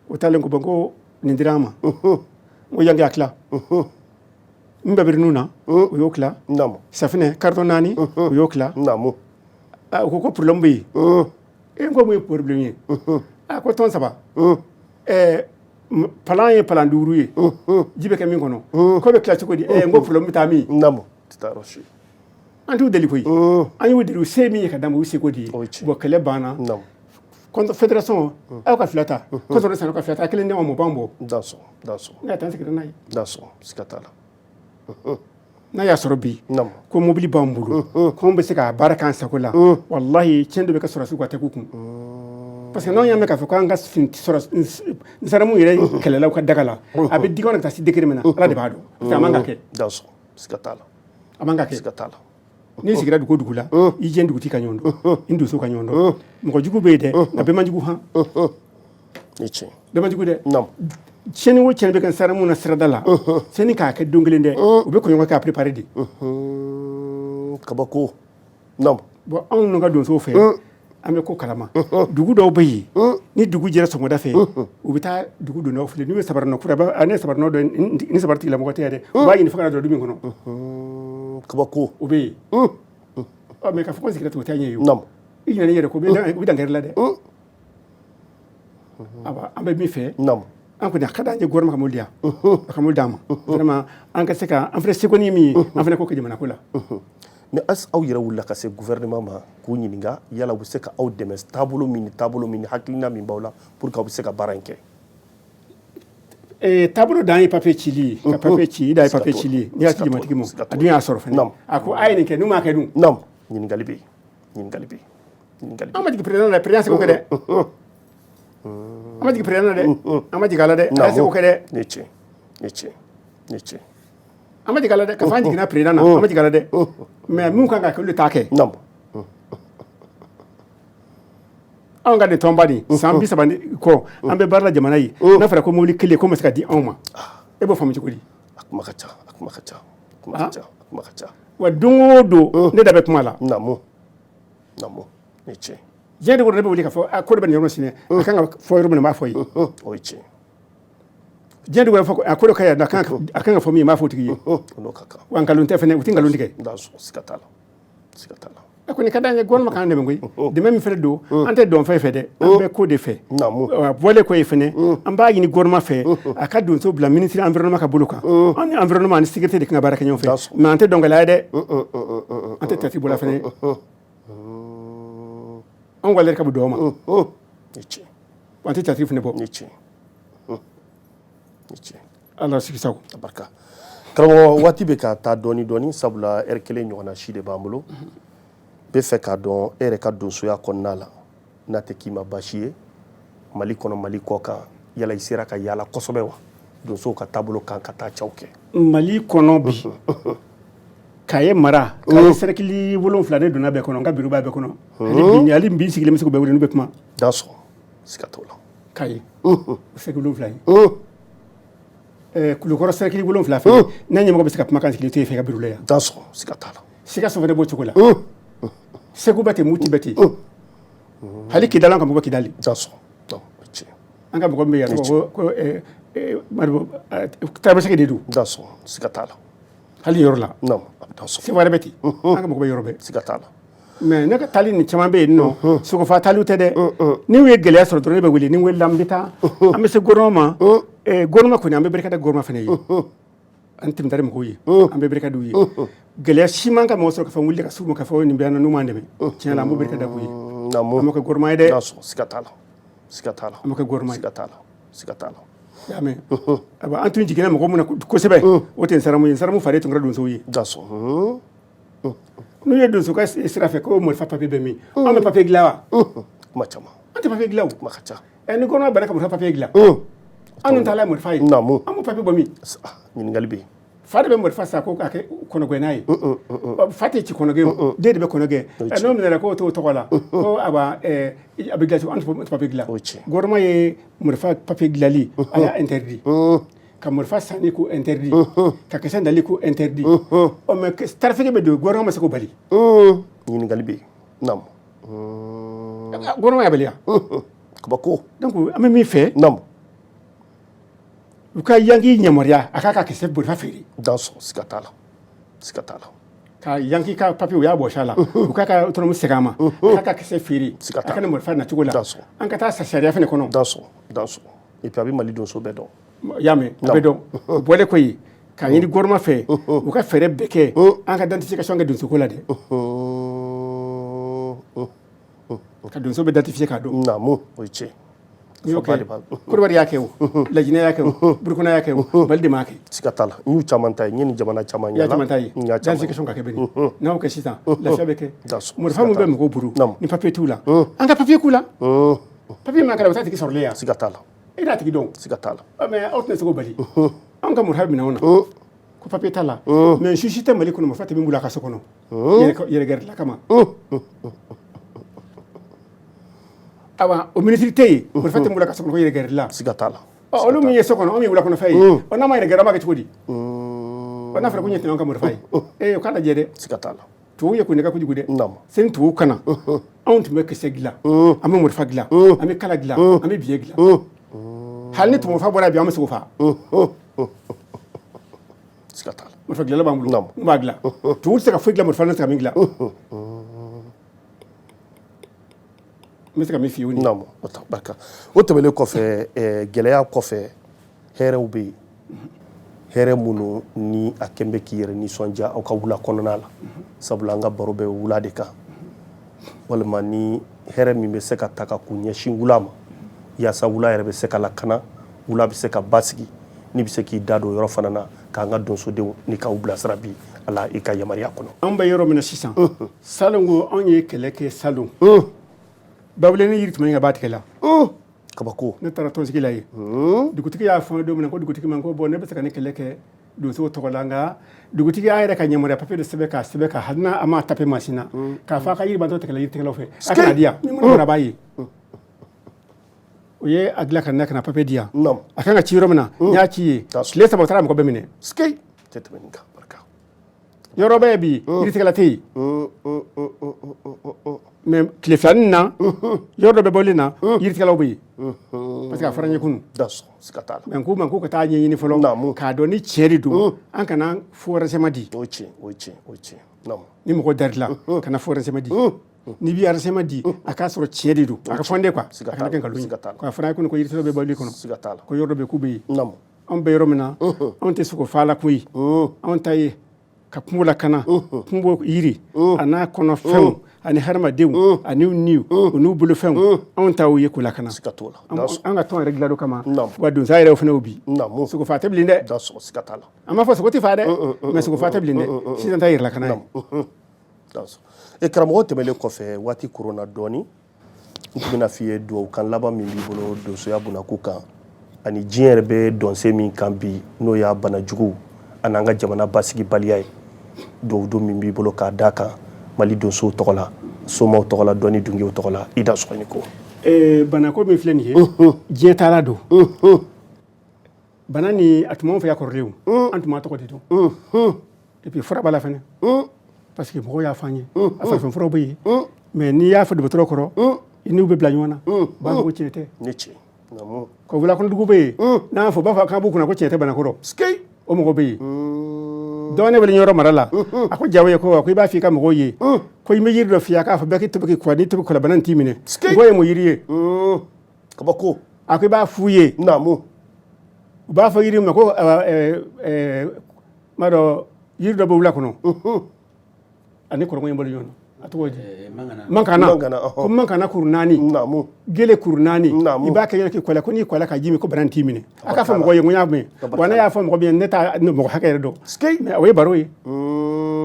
O taalen ko bɔn, ko nin dira an ma. N ko yanki a tila n bɛɛ bɛ nun na, u y'o tila. Safinɛ carton 4, u y'o tila. U ko ko problème bɛ yen. E, n ko mun ye problème ye? A ko tɔn saba, ɛɛ, palan ye palan 5 ye, ji bɛ kɛ min kɔnɔ, k'o bɛ tila cogo di? N ko problème bɛ taa min? An t'u deli koyi, an y'u deli, u se min ye ka d'an ma, u seko de ye. Bon, kɛlɛ banna. Fédération, aw ka fila ta, kɔsɔrɔ san ka fila ta, kelen di anw ma, o b'an bɔ. Ne ka taa, n sigira n'a ye. Siga t'a la. N'a y'a sɔrɔ bi ko mobili b'an bolo, ko anw bɛ se ka baara k'an sago la, walahi, tiɲɛ dɔ bɛ kɛ sɔrɔdasiw ka tɛgɛ kun, parce que n'anw y'a mɛn k'a fɔ k'an ka nsaramu yɛrɛ kɛlɛlaw ka daga la, a bɛ digi ka taa se degré min na, Ala de b'a dɔn, parce que a man ka kɛ. Siga t'a la. A man ka kɛ. Siga t'a la. N'i sigira dugu o dugu la, i jɛ dugutigi ka ɲɔgɔn dɔn, i donso ka ɲɔgɔn dɔn. Mɔgɔ jugu bɛ yen dɛ, nka bɛɛ man jugu han. Bɛɛ man jugu dɛ. Tiɲɛni o tiɲɛni bɛ kɛ nsaramu na sirada la, sani k'a kɛ don kelen dɛ, u bɛ kɔɲɔgɔn kɛ a préparé de. Kabako. Bon, anw n'u ka donsow fɛ, an bɛ ko kalama. Dugu dɔw bɛ yen, ni dugu jɛra sɔgɔmada fɛ, u bɛ taa dugu dondaw filɛ. N'u ye sabarinɔ kura, ne ye sabarinɔ dɔn, ni sabari tigilamɔgɔ tɛ yɛrɛ, u b'a ɲini fo ka na don du min kɔnɔ. Kabako. O bɛ yen. Ɔ, mais k'a fɔ ko n sigira ten, o tɛ ɲɛ ye o. I ɲinɛ i yɛrɛ kɔ, u bɛ dankari la dɛ. Awa, an bɛ min fɛ, an kɔni, a ka d'an ye gouvernement ka mobili di yan, a ka mobili d'an ma vraiment, an ka se ka an fana seko ni min ye, an fana k'o kɛ jamana ko la. Mais est aw yɛrɛ wulila ka se gouvernement ma k'u ɲininka yala u bɛ se ka aw dɛmɛ taabolo min ni taabolo min ni hakilina min b'aw la pour que aw bɛ se ka baara in kɛ? Taabolo dan ye papier cili ye, ka papier ci, i dan ye papier cili ye. N'i y'a ci jamatigi ma, a dun y'a sɔrɔ fana, a ko a ye nin kɛ, n'u m'a kɛ dun? Ɲininkali bɛ yen, ɲininkali bɛ yen, ɲininkali bɛ yen. An ma jigin président la, président seko kɛ dɛ. An ma jigin président la dɛ, an ma jigin a la dɛ, a ye seko kɛ dɛ. Ni tiɲɛ, ni tiɲɛ, ni tiɲɛ. An ma jigin a la dɛ, ka fɔ an jiginna président na, an ma jigin a la dɛ, mais mun kan ka kɛ, olu de t'a kɛ. Anw ka nin tɔnba nin, san 30 ni kɔ an bɛ baara la jamana ye, n'a fɔra ko mobili kelen ko ma se ka di anw ma, e b'o faamu cogo di? A kuma ka ca, a kuma ka ca, a kuma ka ca, a kuma ka ca. Wa don o don, ne da bɛ kuma la. Ni tiɲɛ. Diɲɛ de kɔnɔ, ne bɛ wuli k'a fɔ ko dɔ bɛ nin yɔrɔ sini, a kan ka fɔ yɔrɔ min na, n b'a fɔ ye. O ye tiɲɛ. Diɲɛ de fɔ a ko dɔ ka ɲi, a kan ka fɔ min ye, n b'a fɔ o tigi ye. O n'o ka kan. Wa nkalon tɛ fɛnɛ, u tɛ nkalon tigɛ. Siga t'a la, siga t'a la. A kɔni ka d'an ye gouvernement k'an dɛmɛ koyi. Dɛmɛ min fɛnɛ don, an tɛ dɔn fɛn fɛ dɛ, an bɛ ko de fɛ. Bɔlen kɔ ye fɛnɛ, an b'a ɲini gouvernement fɛ, a ka donso bila ministre environnement ka bolo kan. An ni environnement ani sécurité de kan ka baara kɛ ɲɔgɔn fɛ, mais an tɛ dɔnkɛla ye dɛ, an tɛ théâtre bɔla fɛnɛ. Anw ka lɛri ka bon dɔw ma. An tɛ théâtre fɛnɛ bɔ. Ni tiɲɛ. Ni tiɲɛ. Ala sigi sago. A barika. Karamɔgɔ, waati bɛ ka taa dɔɔni dɔɔni, sabula heure kelen ɲɔgɔnna si de b'an bolo. N bɛ fɛ k'a dɔn e yɛrɛ ka donsoya kɔnɔna la, n'a tɛ k'i ma baasi ye, Mali kɔnɔ, Mali kɔ kan, yala i sera ka yaala kosɛbɛ wa, donsow ka taabolo kan, ka taa caw kɛ? Mali kɔnɔ bi, Kaye mara, Kaye cercle 7, ne donna bɛɛ kɔnɔ, n ka bureau b'a bɛɛ kɔnɔ. Hali bi n sigilen bɛ se k'u bɛɛ wele, n'u bɛ kuma. Siga t'o la. Kaye cercle 7 ye. Kulukɔrɔ cercle 7 fɛ, ne ɲɛmɔgɔ bɛ se ka kumakan sigilen to yen fɛ ka bureau la yan. Siga t'a la. Sikaso fana b'o cogo la. Segu bɛ ten, Moti bɛ ten. Hali Kidali, an ka mɔgɔ Kidali. An ka mɔgɔ min bɛ yan, ko Tamasɛki de don. Siga t'a la. Hali yɔrɔ la. Seware bɛ ten. An ka mɔgɔ bɛ yɔrɔ bɛɛ. Siga t'a la. Mais ne ka taali nin caman bɛ yen nɔ, sogofa taaliw tɛ dɛ. N'u ye gɛlɛya sɔrɔ dɔrɔn, ne bɛ wele, ni n welela, n bɛ taa. An bɛ se gouvernement ma. Gouvernement kɔni, an bɛ barika da gouvernement fana ye. An tɛmɛtari mɔgɔw ye, an bɛ barika d'u ye. Gɛlɛya si man ka mɔgɔ sɔrɔ ka fɔ n wuli ka s'u ma ka fɔ nin bɛ yan nɔ, n'u m'an dɛmɛ. Tiɲɛ la, an b'o barika da k'u ye. An b'o kɛ gouvernement ye dɛ. Siga t'a la. Siga t'a la. An b'o kɛ gouvernement ye. Siga t'a la. Siga t'a la. I y'a mɛn, ayiwa, an tun jiginna mɔgɔ min na kosɛbɛ, o tɛ Nsaramu ye. Nsaramu fa de tun kɛra donsow ye. N'u ye donso ka sira fɛ ko marifa papiye bɛ min, anw bɛ papiye dilan wa? Kuma caman. An tɛ papiye dilan o. Kuma ka ca. Ɛ, ni gouvernement banna ka marifa papiye dilan, an dun taala marifa ye, an b'o papiye bɔ min? Ɲininkali bɛ yen. Fa de bɛ marifa san ko k'a kɛ kɔnɔgɛnna ye. Fa tɛ ci kɔnɔgɛn o, den de bɛ kɔnɔgɛn. N'o minɛra k'o t'o tɔgɔ la, ko awa, a bɛ dilan cogo, an tɛ papiye dilan. Gouvernement ye marifa papiye dilanli, a y'a interdit, ka marifa sanni ko interdit, ka kisɛ nali ko interdit. Ɔ, mais trafic bɛ don, gouvernement ma se k'o bali. Ɲininkali bɛ yen, naamu. Gouvernement y'a bali yan. Kabako. Donc an bɛ min fɛ, u ka Yanki yamaruya a k'a ka kisɛ marifa feere. Dansɔn, siga t'a la, siga t'a la. Ka Yanki ka papiye, u y'a bɔsi a la, u k'a ka autonomie segin a ma, a k'a ka kisɛ feere, Siga a t'a ka na marifa nacogo la, an ka taa sa sariya fɛnɛ kɔnɔ. Dansɔn, dansɔn. Et puis a bɛ Mali donso bɛɛ dɔn. I y'a mɛn, a bɛ dɔn. O bɔlen kɔ yen, k'a ɲini gouvernement fɛ, u ka fɛɛrɛ bɛɛ kɛ an ka identification kɛ donsoko la dɛ, ka donso bɛ identifier k'a dɔn. Naamu, o ye tiɲɛ. N'i y'o kɛ, Côte d'Ivoire y'a kɛ o, Laginɛ y'a kɛ o, Burukina y'a kɛ o, Mali de m'a kɛ. Siga t'a la, n y'u caman ta ye, n ye nin jamana caman I y'a caman ta ye. N y'a caman ye. Identification ka kɛ bɛn, n'a y'o kɛ sisan, lafiya bɛ kɛ. Dansɔn. Marifa min bɛ mɔgɔw bolo ni papiye t'u la, an ka papiye k'u la. Papiye min kɛra, o t'a tigi sɔrɔlen yan. Siga t'a la. E t'a tigi dɔn. Siga t'a la. Mais aw tɛna se k'o bali. Anw ka marifa minɛ anw na ko papiye t'a la, mais si tɛ Mali kɔnɔ marifa tɛ min bolo a ka so kɔnɔ yɛrɛgɛrɛla kama. Awa, o minisiri tɛ yen marifa tɛ min bolo a ka so kɔnɔ ko yɛrɛgɛrɛla. Siga t'a la. Ɔ, olu min ye so kɔnɔ, anw ye wula kɔnɔfɛn ye. Ɔ, n'a ma yɛrɛgɛrɛ, an b'a kɛ cogo di? Ɔ, n'a fɔra ko ɲɛ tɛ anw ka marifa ye, ee, o k'a lajɛ dɛ. Siga t'a la. Tubabu ye kun nɛgɛ kojugu dɛ. Sani tubabu ka na, anw tun bɛ kisɛ dilan, an bɛ marifa dilan, an bɛ kala dilan, an bɛ biɲɛ dilan. Hali ni tubabu fa bɔra bi, an bɛ sogo fa. Siga t'a la. Marifa dilanla b'an bolo, n b'a dilan. Tubabu tɛ se ka foyi dilan marifa la, ne tɛ se ka min dilan. N bɛ se ka min f'i ye o. Naamu, o ta barika. O tɛmɛnen kɔfɛ, gɛlɛya kɔfɛ, hɛrɛw bɛ yen, hɛrɛ minnu ni a kɛn bɛ k'i yɛrɛ nisɔndiya aw ka wula kɔnɔna la, sabula an ka baro bɛ wula de kan, walima ni hɛrɛ min bɛ se ka ta ka k'u ɲɛsin wula ma, yaasa wula yɛrɛ bɛ se ka lakana, wula bɛ se ka basigi, n'i bɛ se k'i da don yɔrɔ fana na k'an ka donsodenw ni k'aw bilasira bi ala i ka yamaruya kɔnɔ. An bɛ yɔrɔ min na sisan, salon ko anw ye kɛlɛ kɛ salon, Bawulenin yiri tun bɛ ka ba tigɛ la. Kabako. Ne taara tɔnsigi la yen, dugutigi y'a fɔ don min na ko dugutigi ma ko bɔn, ne bɛ se ka ne kɛlɛ kɛ donsow tɔgɔ la, nka dugutigi y'a yɛrɛ ka yamaruya papiye de sɛbɛn k'a sɛbɛn ka hali n'a ma tape mansin na, k'a fɔ a ka yiri bantɔ tigɛla yiritigɛlaw fɛ, a kana di yan ni mun b'a ye. O ye a dilan ka na ka na papiye di yan, a kan ka ci yɔrɔ min na, n y'a ci yen, tile 3 u taara mɔgɔ bɛɛ minɛ. Tɛ tɛmɛ nin kan, barika. Yɔrɔ bɛɛ bi yiritigɛla tɛ yen, mais tile filanin na, yɔrɔ dɔ bɛ bɔlen na, yiritigɛlaw bɛ yen, parce que a fɔra n ye kunun. Siga t'a la. Mais n k'u ma k'u ka taa ɲɛɲini fɔlɔ k'a dɔn ni tiɲɛ de don, an kana faux renseignement di. O ye tiɲɛ, o ye tiɲɛ, o ye tiɲɛ. Ni mɔgɔ dar'i la, kana faux renseignement di. N'i bɛ renseignement di, a k'a sɔrɔ tiɲɛ de don, a ka fɔ n de quoi, a kana kɛ nkalon ye. K'a fɔra kunun ko yiritigɛlaw bɛ bɔli kɔnɔ, siga t'a la, ko yɔrɔ dɔ bɛ k'u bɛ yen. Anw bɛ yɔrɔ min na, anw tɛ sogo fa la koyi, anw ta ye ka kungo lakana, kungo yiri a n'a kɔnɔ fɛnw ani hadamadenw ani niw u n'u bolofɛnw, anw ta ye k'u lakana. Siga t'o la. An ka tɔn yɛrɛ dilan o kama. Wa donsoya yɛrɛ fana bi, sogo fa tɛ bilen dɛ. Siga t'a la. An b'a fɔ sogo tɛ fa dɛ, mais sogo fa tɛ bilen dɛ, sisan ta yɛrɛ lakana ye. E karamɔgɔ, tɛmɛlen kɔfɛ, waati koronna dɔɔni, n tun bɛna f'i ye dugawu kan laban min b'i bolo donsoya bunakun kan, ani diɲɛ yɛrɛ bɛ dɔnsen min kan bi, n'o y'a bana jugu ani an ka jamana basigibaliya ye, dugawu don min b'i bolo k'a d'a kan Mali donsow tɔgɔ la, somaw tɔgɔ la, dɔnni dungew tɔgɔ la, i da sɔgɔ ni ko. Banako min filɛ nin ye, diɲɛ taala don. Bana ni a tun b'anw fɛ yan kɔrɔlen, an tun b'a tɔgɔ de dɔn. Et puis fura b'a la fana, parce que mɔgɔw y'a fɔ an ye, a farafin furaw bɛ yen, mais n'i y'a fɔ dɔgɔtɔrɔ kɔrɔ, i n'u bɛ bila ɲɔgɔn na, u b'a fɔ ko tiɲɛ tɛ. Ne tiɲɛ. Ka wula kɔnɔ dugu bɛ yen, n'a y'a fɔ, u b'a fɔ k'an b'u kunna ko tiɲɛ tɛ bana kɔrɔ. O mɔgɔ bɛ yen. Dɔw ne wele yɔrɔ mara la, a ko Jawo ye ko i b'a fɔ i ka mɔgɔw ye ko i bɛ yiri dɔ f'i ye, a k'a fɔ bɛɛ k'i tobi k'i ko, n'i tobi ko la, bana in t'i minɛ. N ko ye mun yiri ye? Kabako. A ko i b'a f'u ye. U b'a fɔ yiri ma ko m'a dɔn, yiri dɔ bɛ wula kɔnɔ ani kɔrɔkɔ in bɔlen ɲɔgɔn na. A tɔgɔ di mankana, ko mankana kuru naani, gele kuru naani, i b'a kɛ k'i kɔlɛ, ko n'i kɔlɛ ka ji min, ko bana t'i minɛ. A k'a fɔ mɔgɔ ye, n ko y'a mɛn. Wa ne y'a fɔ mɔgɔ min ye, ne t'a mɔgɔ hakɛ yɛrɛ dɔn, mais o ye baro ye,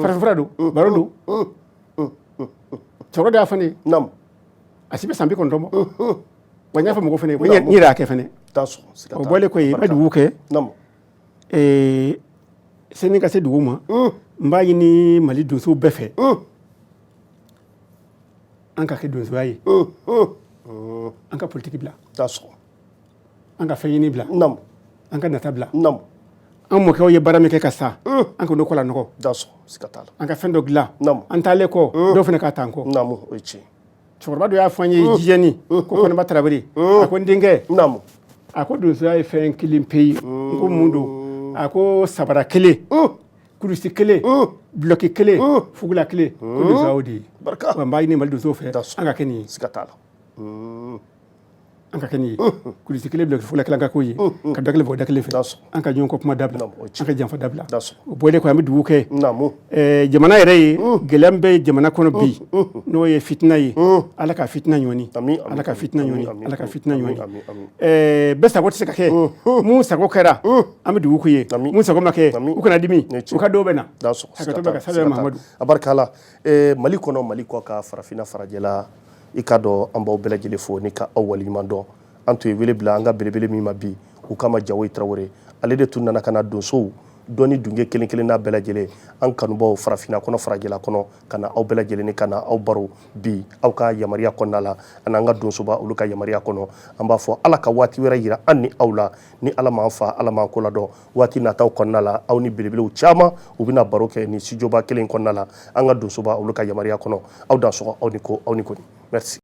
farafinfura don, baro don. Cɛkɔrɔba de y'a fɔ ne ye, a si bɛ san 90 bɔ. Wa n y'a fɔ mɔgɔ fana ye, n yɛrɛ y'a kɛ fana. O bɔlen kɔ yen, n bɛ dugawu kɛ sani ka se dugu ma. N b'a ɲini Mali donsow bɛɛ fɛ, an ka kɛ donsoya ye, an ka politiki bila, an ka fɛn ɲini bila, an ka nata bila. An mɔkɛw ye baara min kɛ ka sa, an ka n'o kɔ la nɔgɔ, an ka fɛn dɔ dilan an taalen kɔ, dɔw fana ka taa an kɔ. Cɛkɔrɔba dɔ y'a fɔ an ye jijɛni ko Kɔnɛba Tarawele, a ko n denkɛ, a ko donsoya ye fɛn kelen pe ye. N ko mun don? A ko sabara kelen, kulusi kelen, dulɔki kelen, fugula kelen, ko donsoya o de ye. Wa n b'a ɲini Mali donsow fɛ, an ka kɛ nin ye, an ka kɛ nin ye, kulusi kelen, dulɔki, fugula kelen, an ka k'o ye, ka da kelen fɔ da kelen fɛ, an ka ɲɔgɔn kɔ kuma dabila, an ka janfa dabila. O bɔlen kɔ, an bɛ dugawu kɛ jamana yɛrɛ ye. Gɛlɛya min bɛ jamana kɔnɔ bi, n'o ye fitina ye, Ala ka fitina ɲɔni, Ala ka fitina ɲɔni, Ala ka fitina ɲɔni. Bɛɛ sago tɛ se ka kɛ. Mun sago kɛra, an bɛ dugawu k'u ye. Mun sago ma kɛ, u kana dimi, u ka dɔw bɛ na hakɛto bɛ ka sɛbɛn. Mahamadu. A barika la. Mali kɔnɔ, Mali kɔ ka, farafinna, farajɛla, i ka dɔn an b'aw bɛɛ lajɛlen fo ni ka aw waleɲuman dɔn. An tun ye wele bila an ka belebele min ma bi, u kama Jawoyi Tarawele, ale de tun nana ka na donsow dɔnni dunge kelen kelen n'a bɛɛ lajɛlen, an kanubaw farafinna kɔnɔ, farajɛla kɔnɔ, ka na aw bɛɛ lajɛlen ni ka na aw baro bi aw ka yamaruya kɔnɔna la, ani an ka donsoba olu ka yamaruya kɔnɔ. An b'a fɔ Ala ka waati wɛrɛ yira an ni aw la. Ni Ala m'an fa, Ala m'an ko ladɔn, waati nataw kɔnɔna la, aw ni belebelew caman u bɛna baro kɛ ni studioba kelen kɔnɔna la, an ka donsoba olu ka yamaruya kɔnɔ. Aw dansɔgɔ, aw ni ko, aw ni koni. Merci.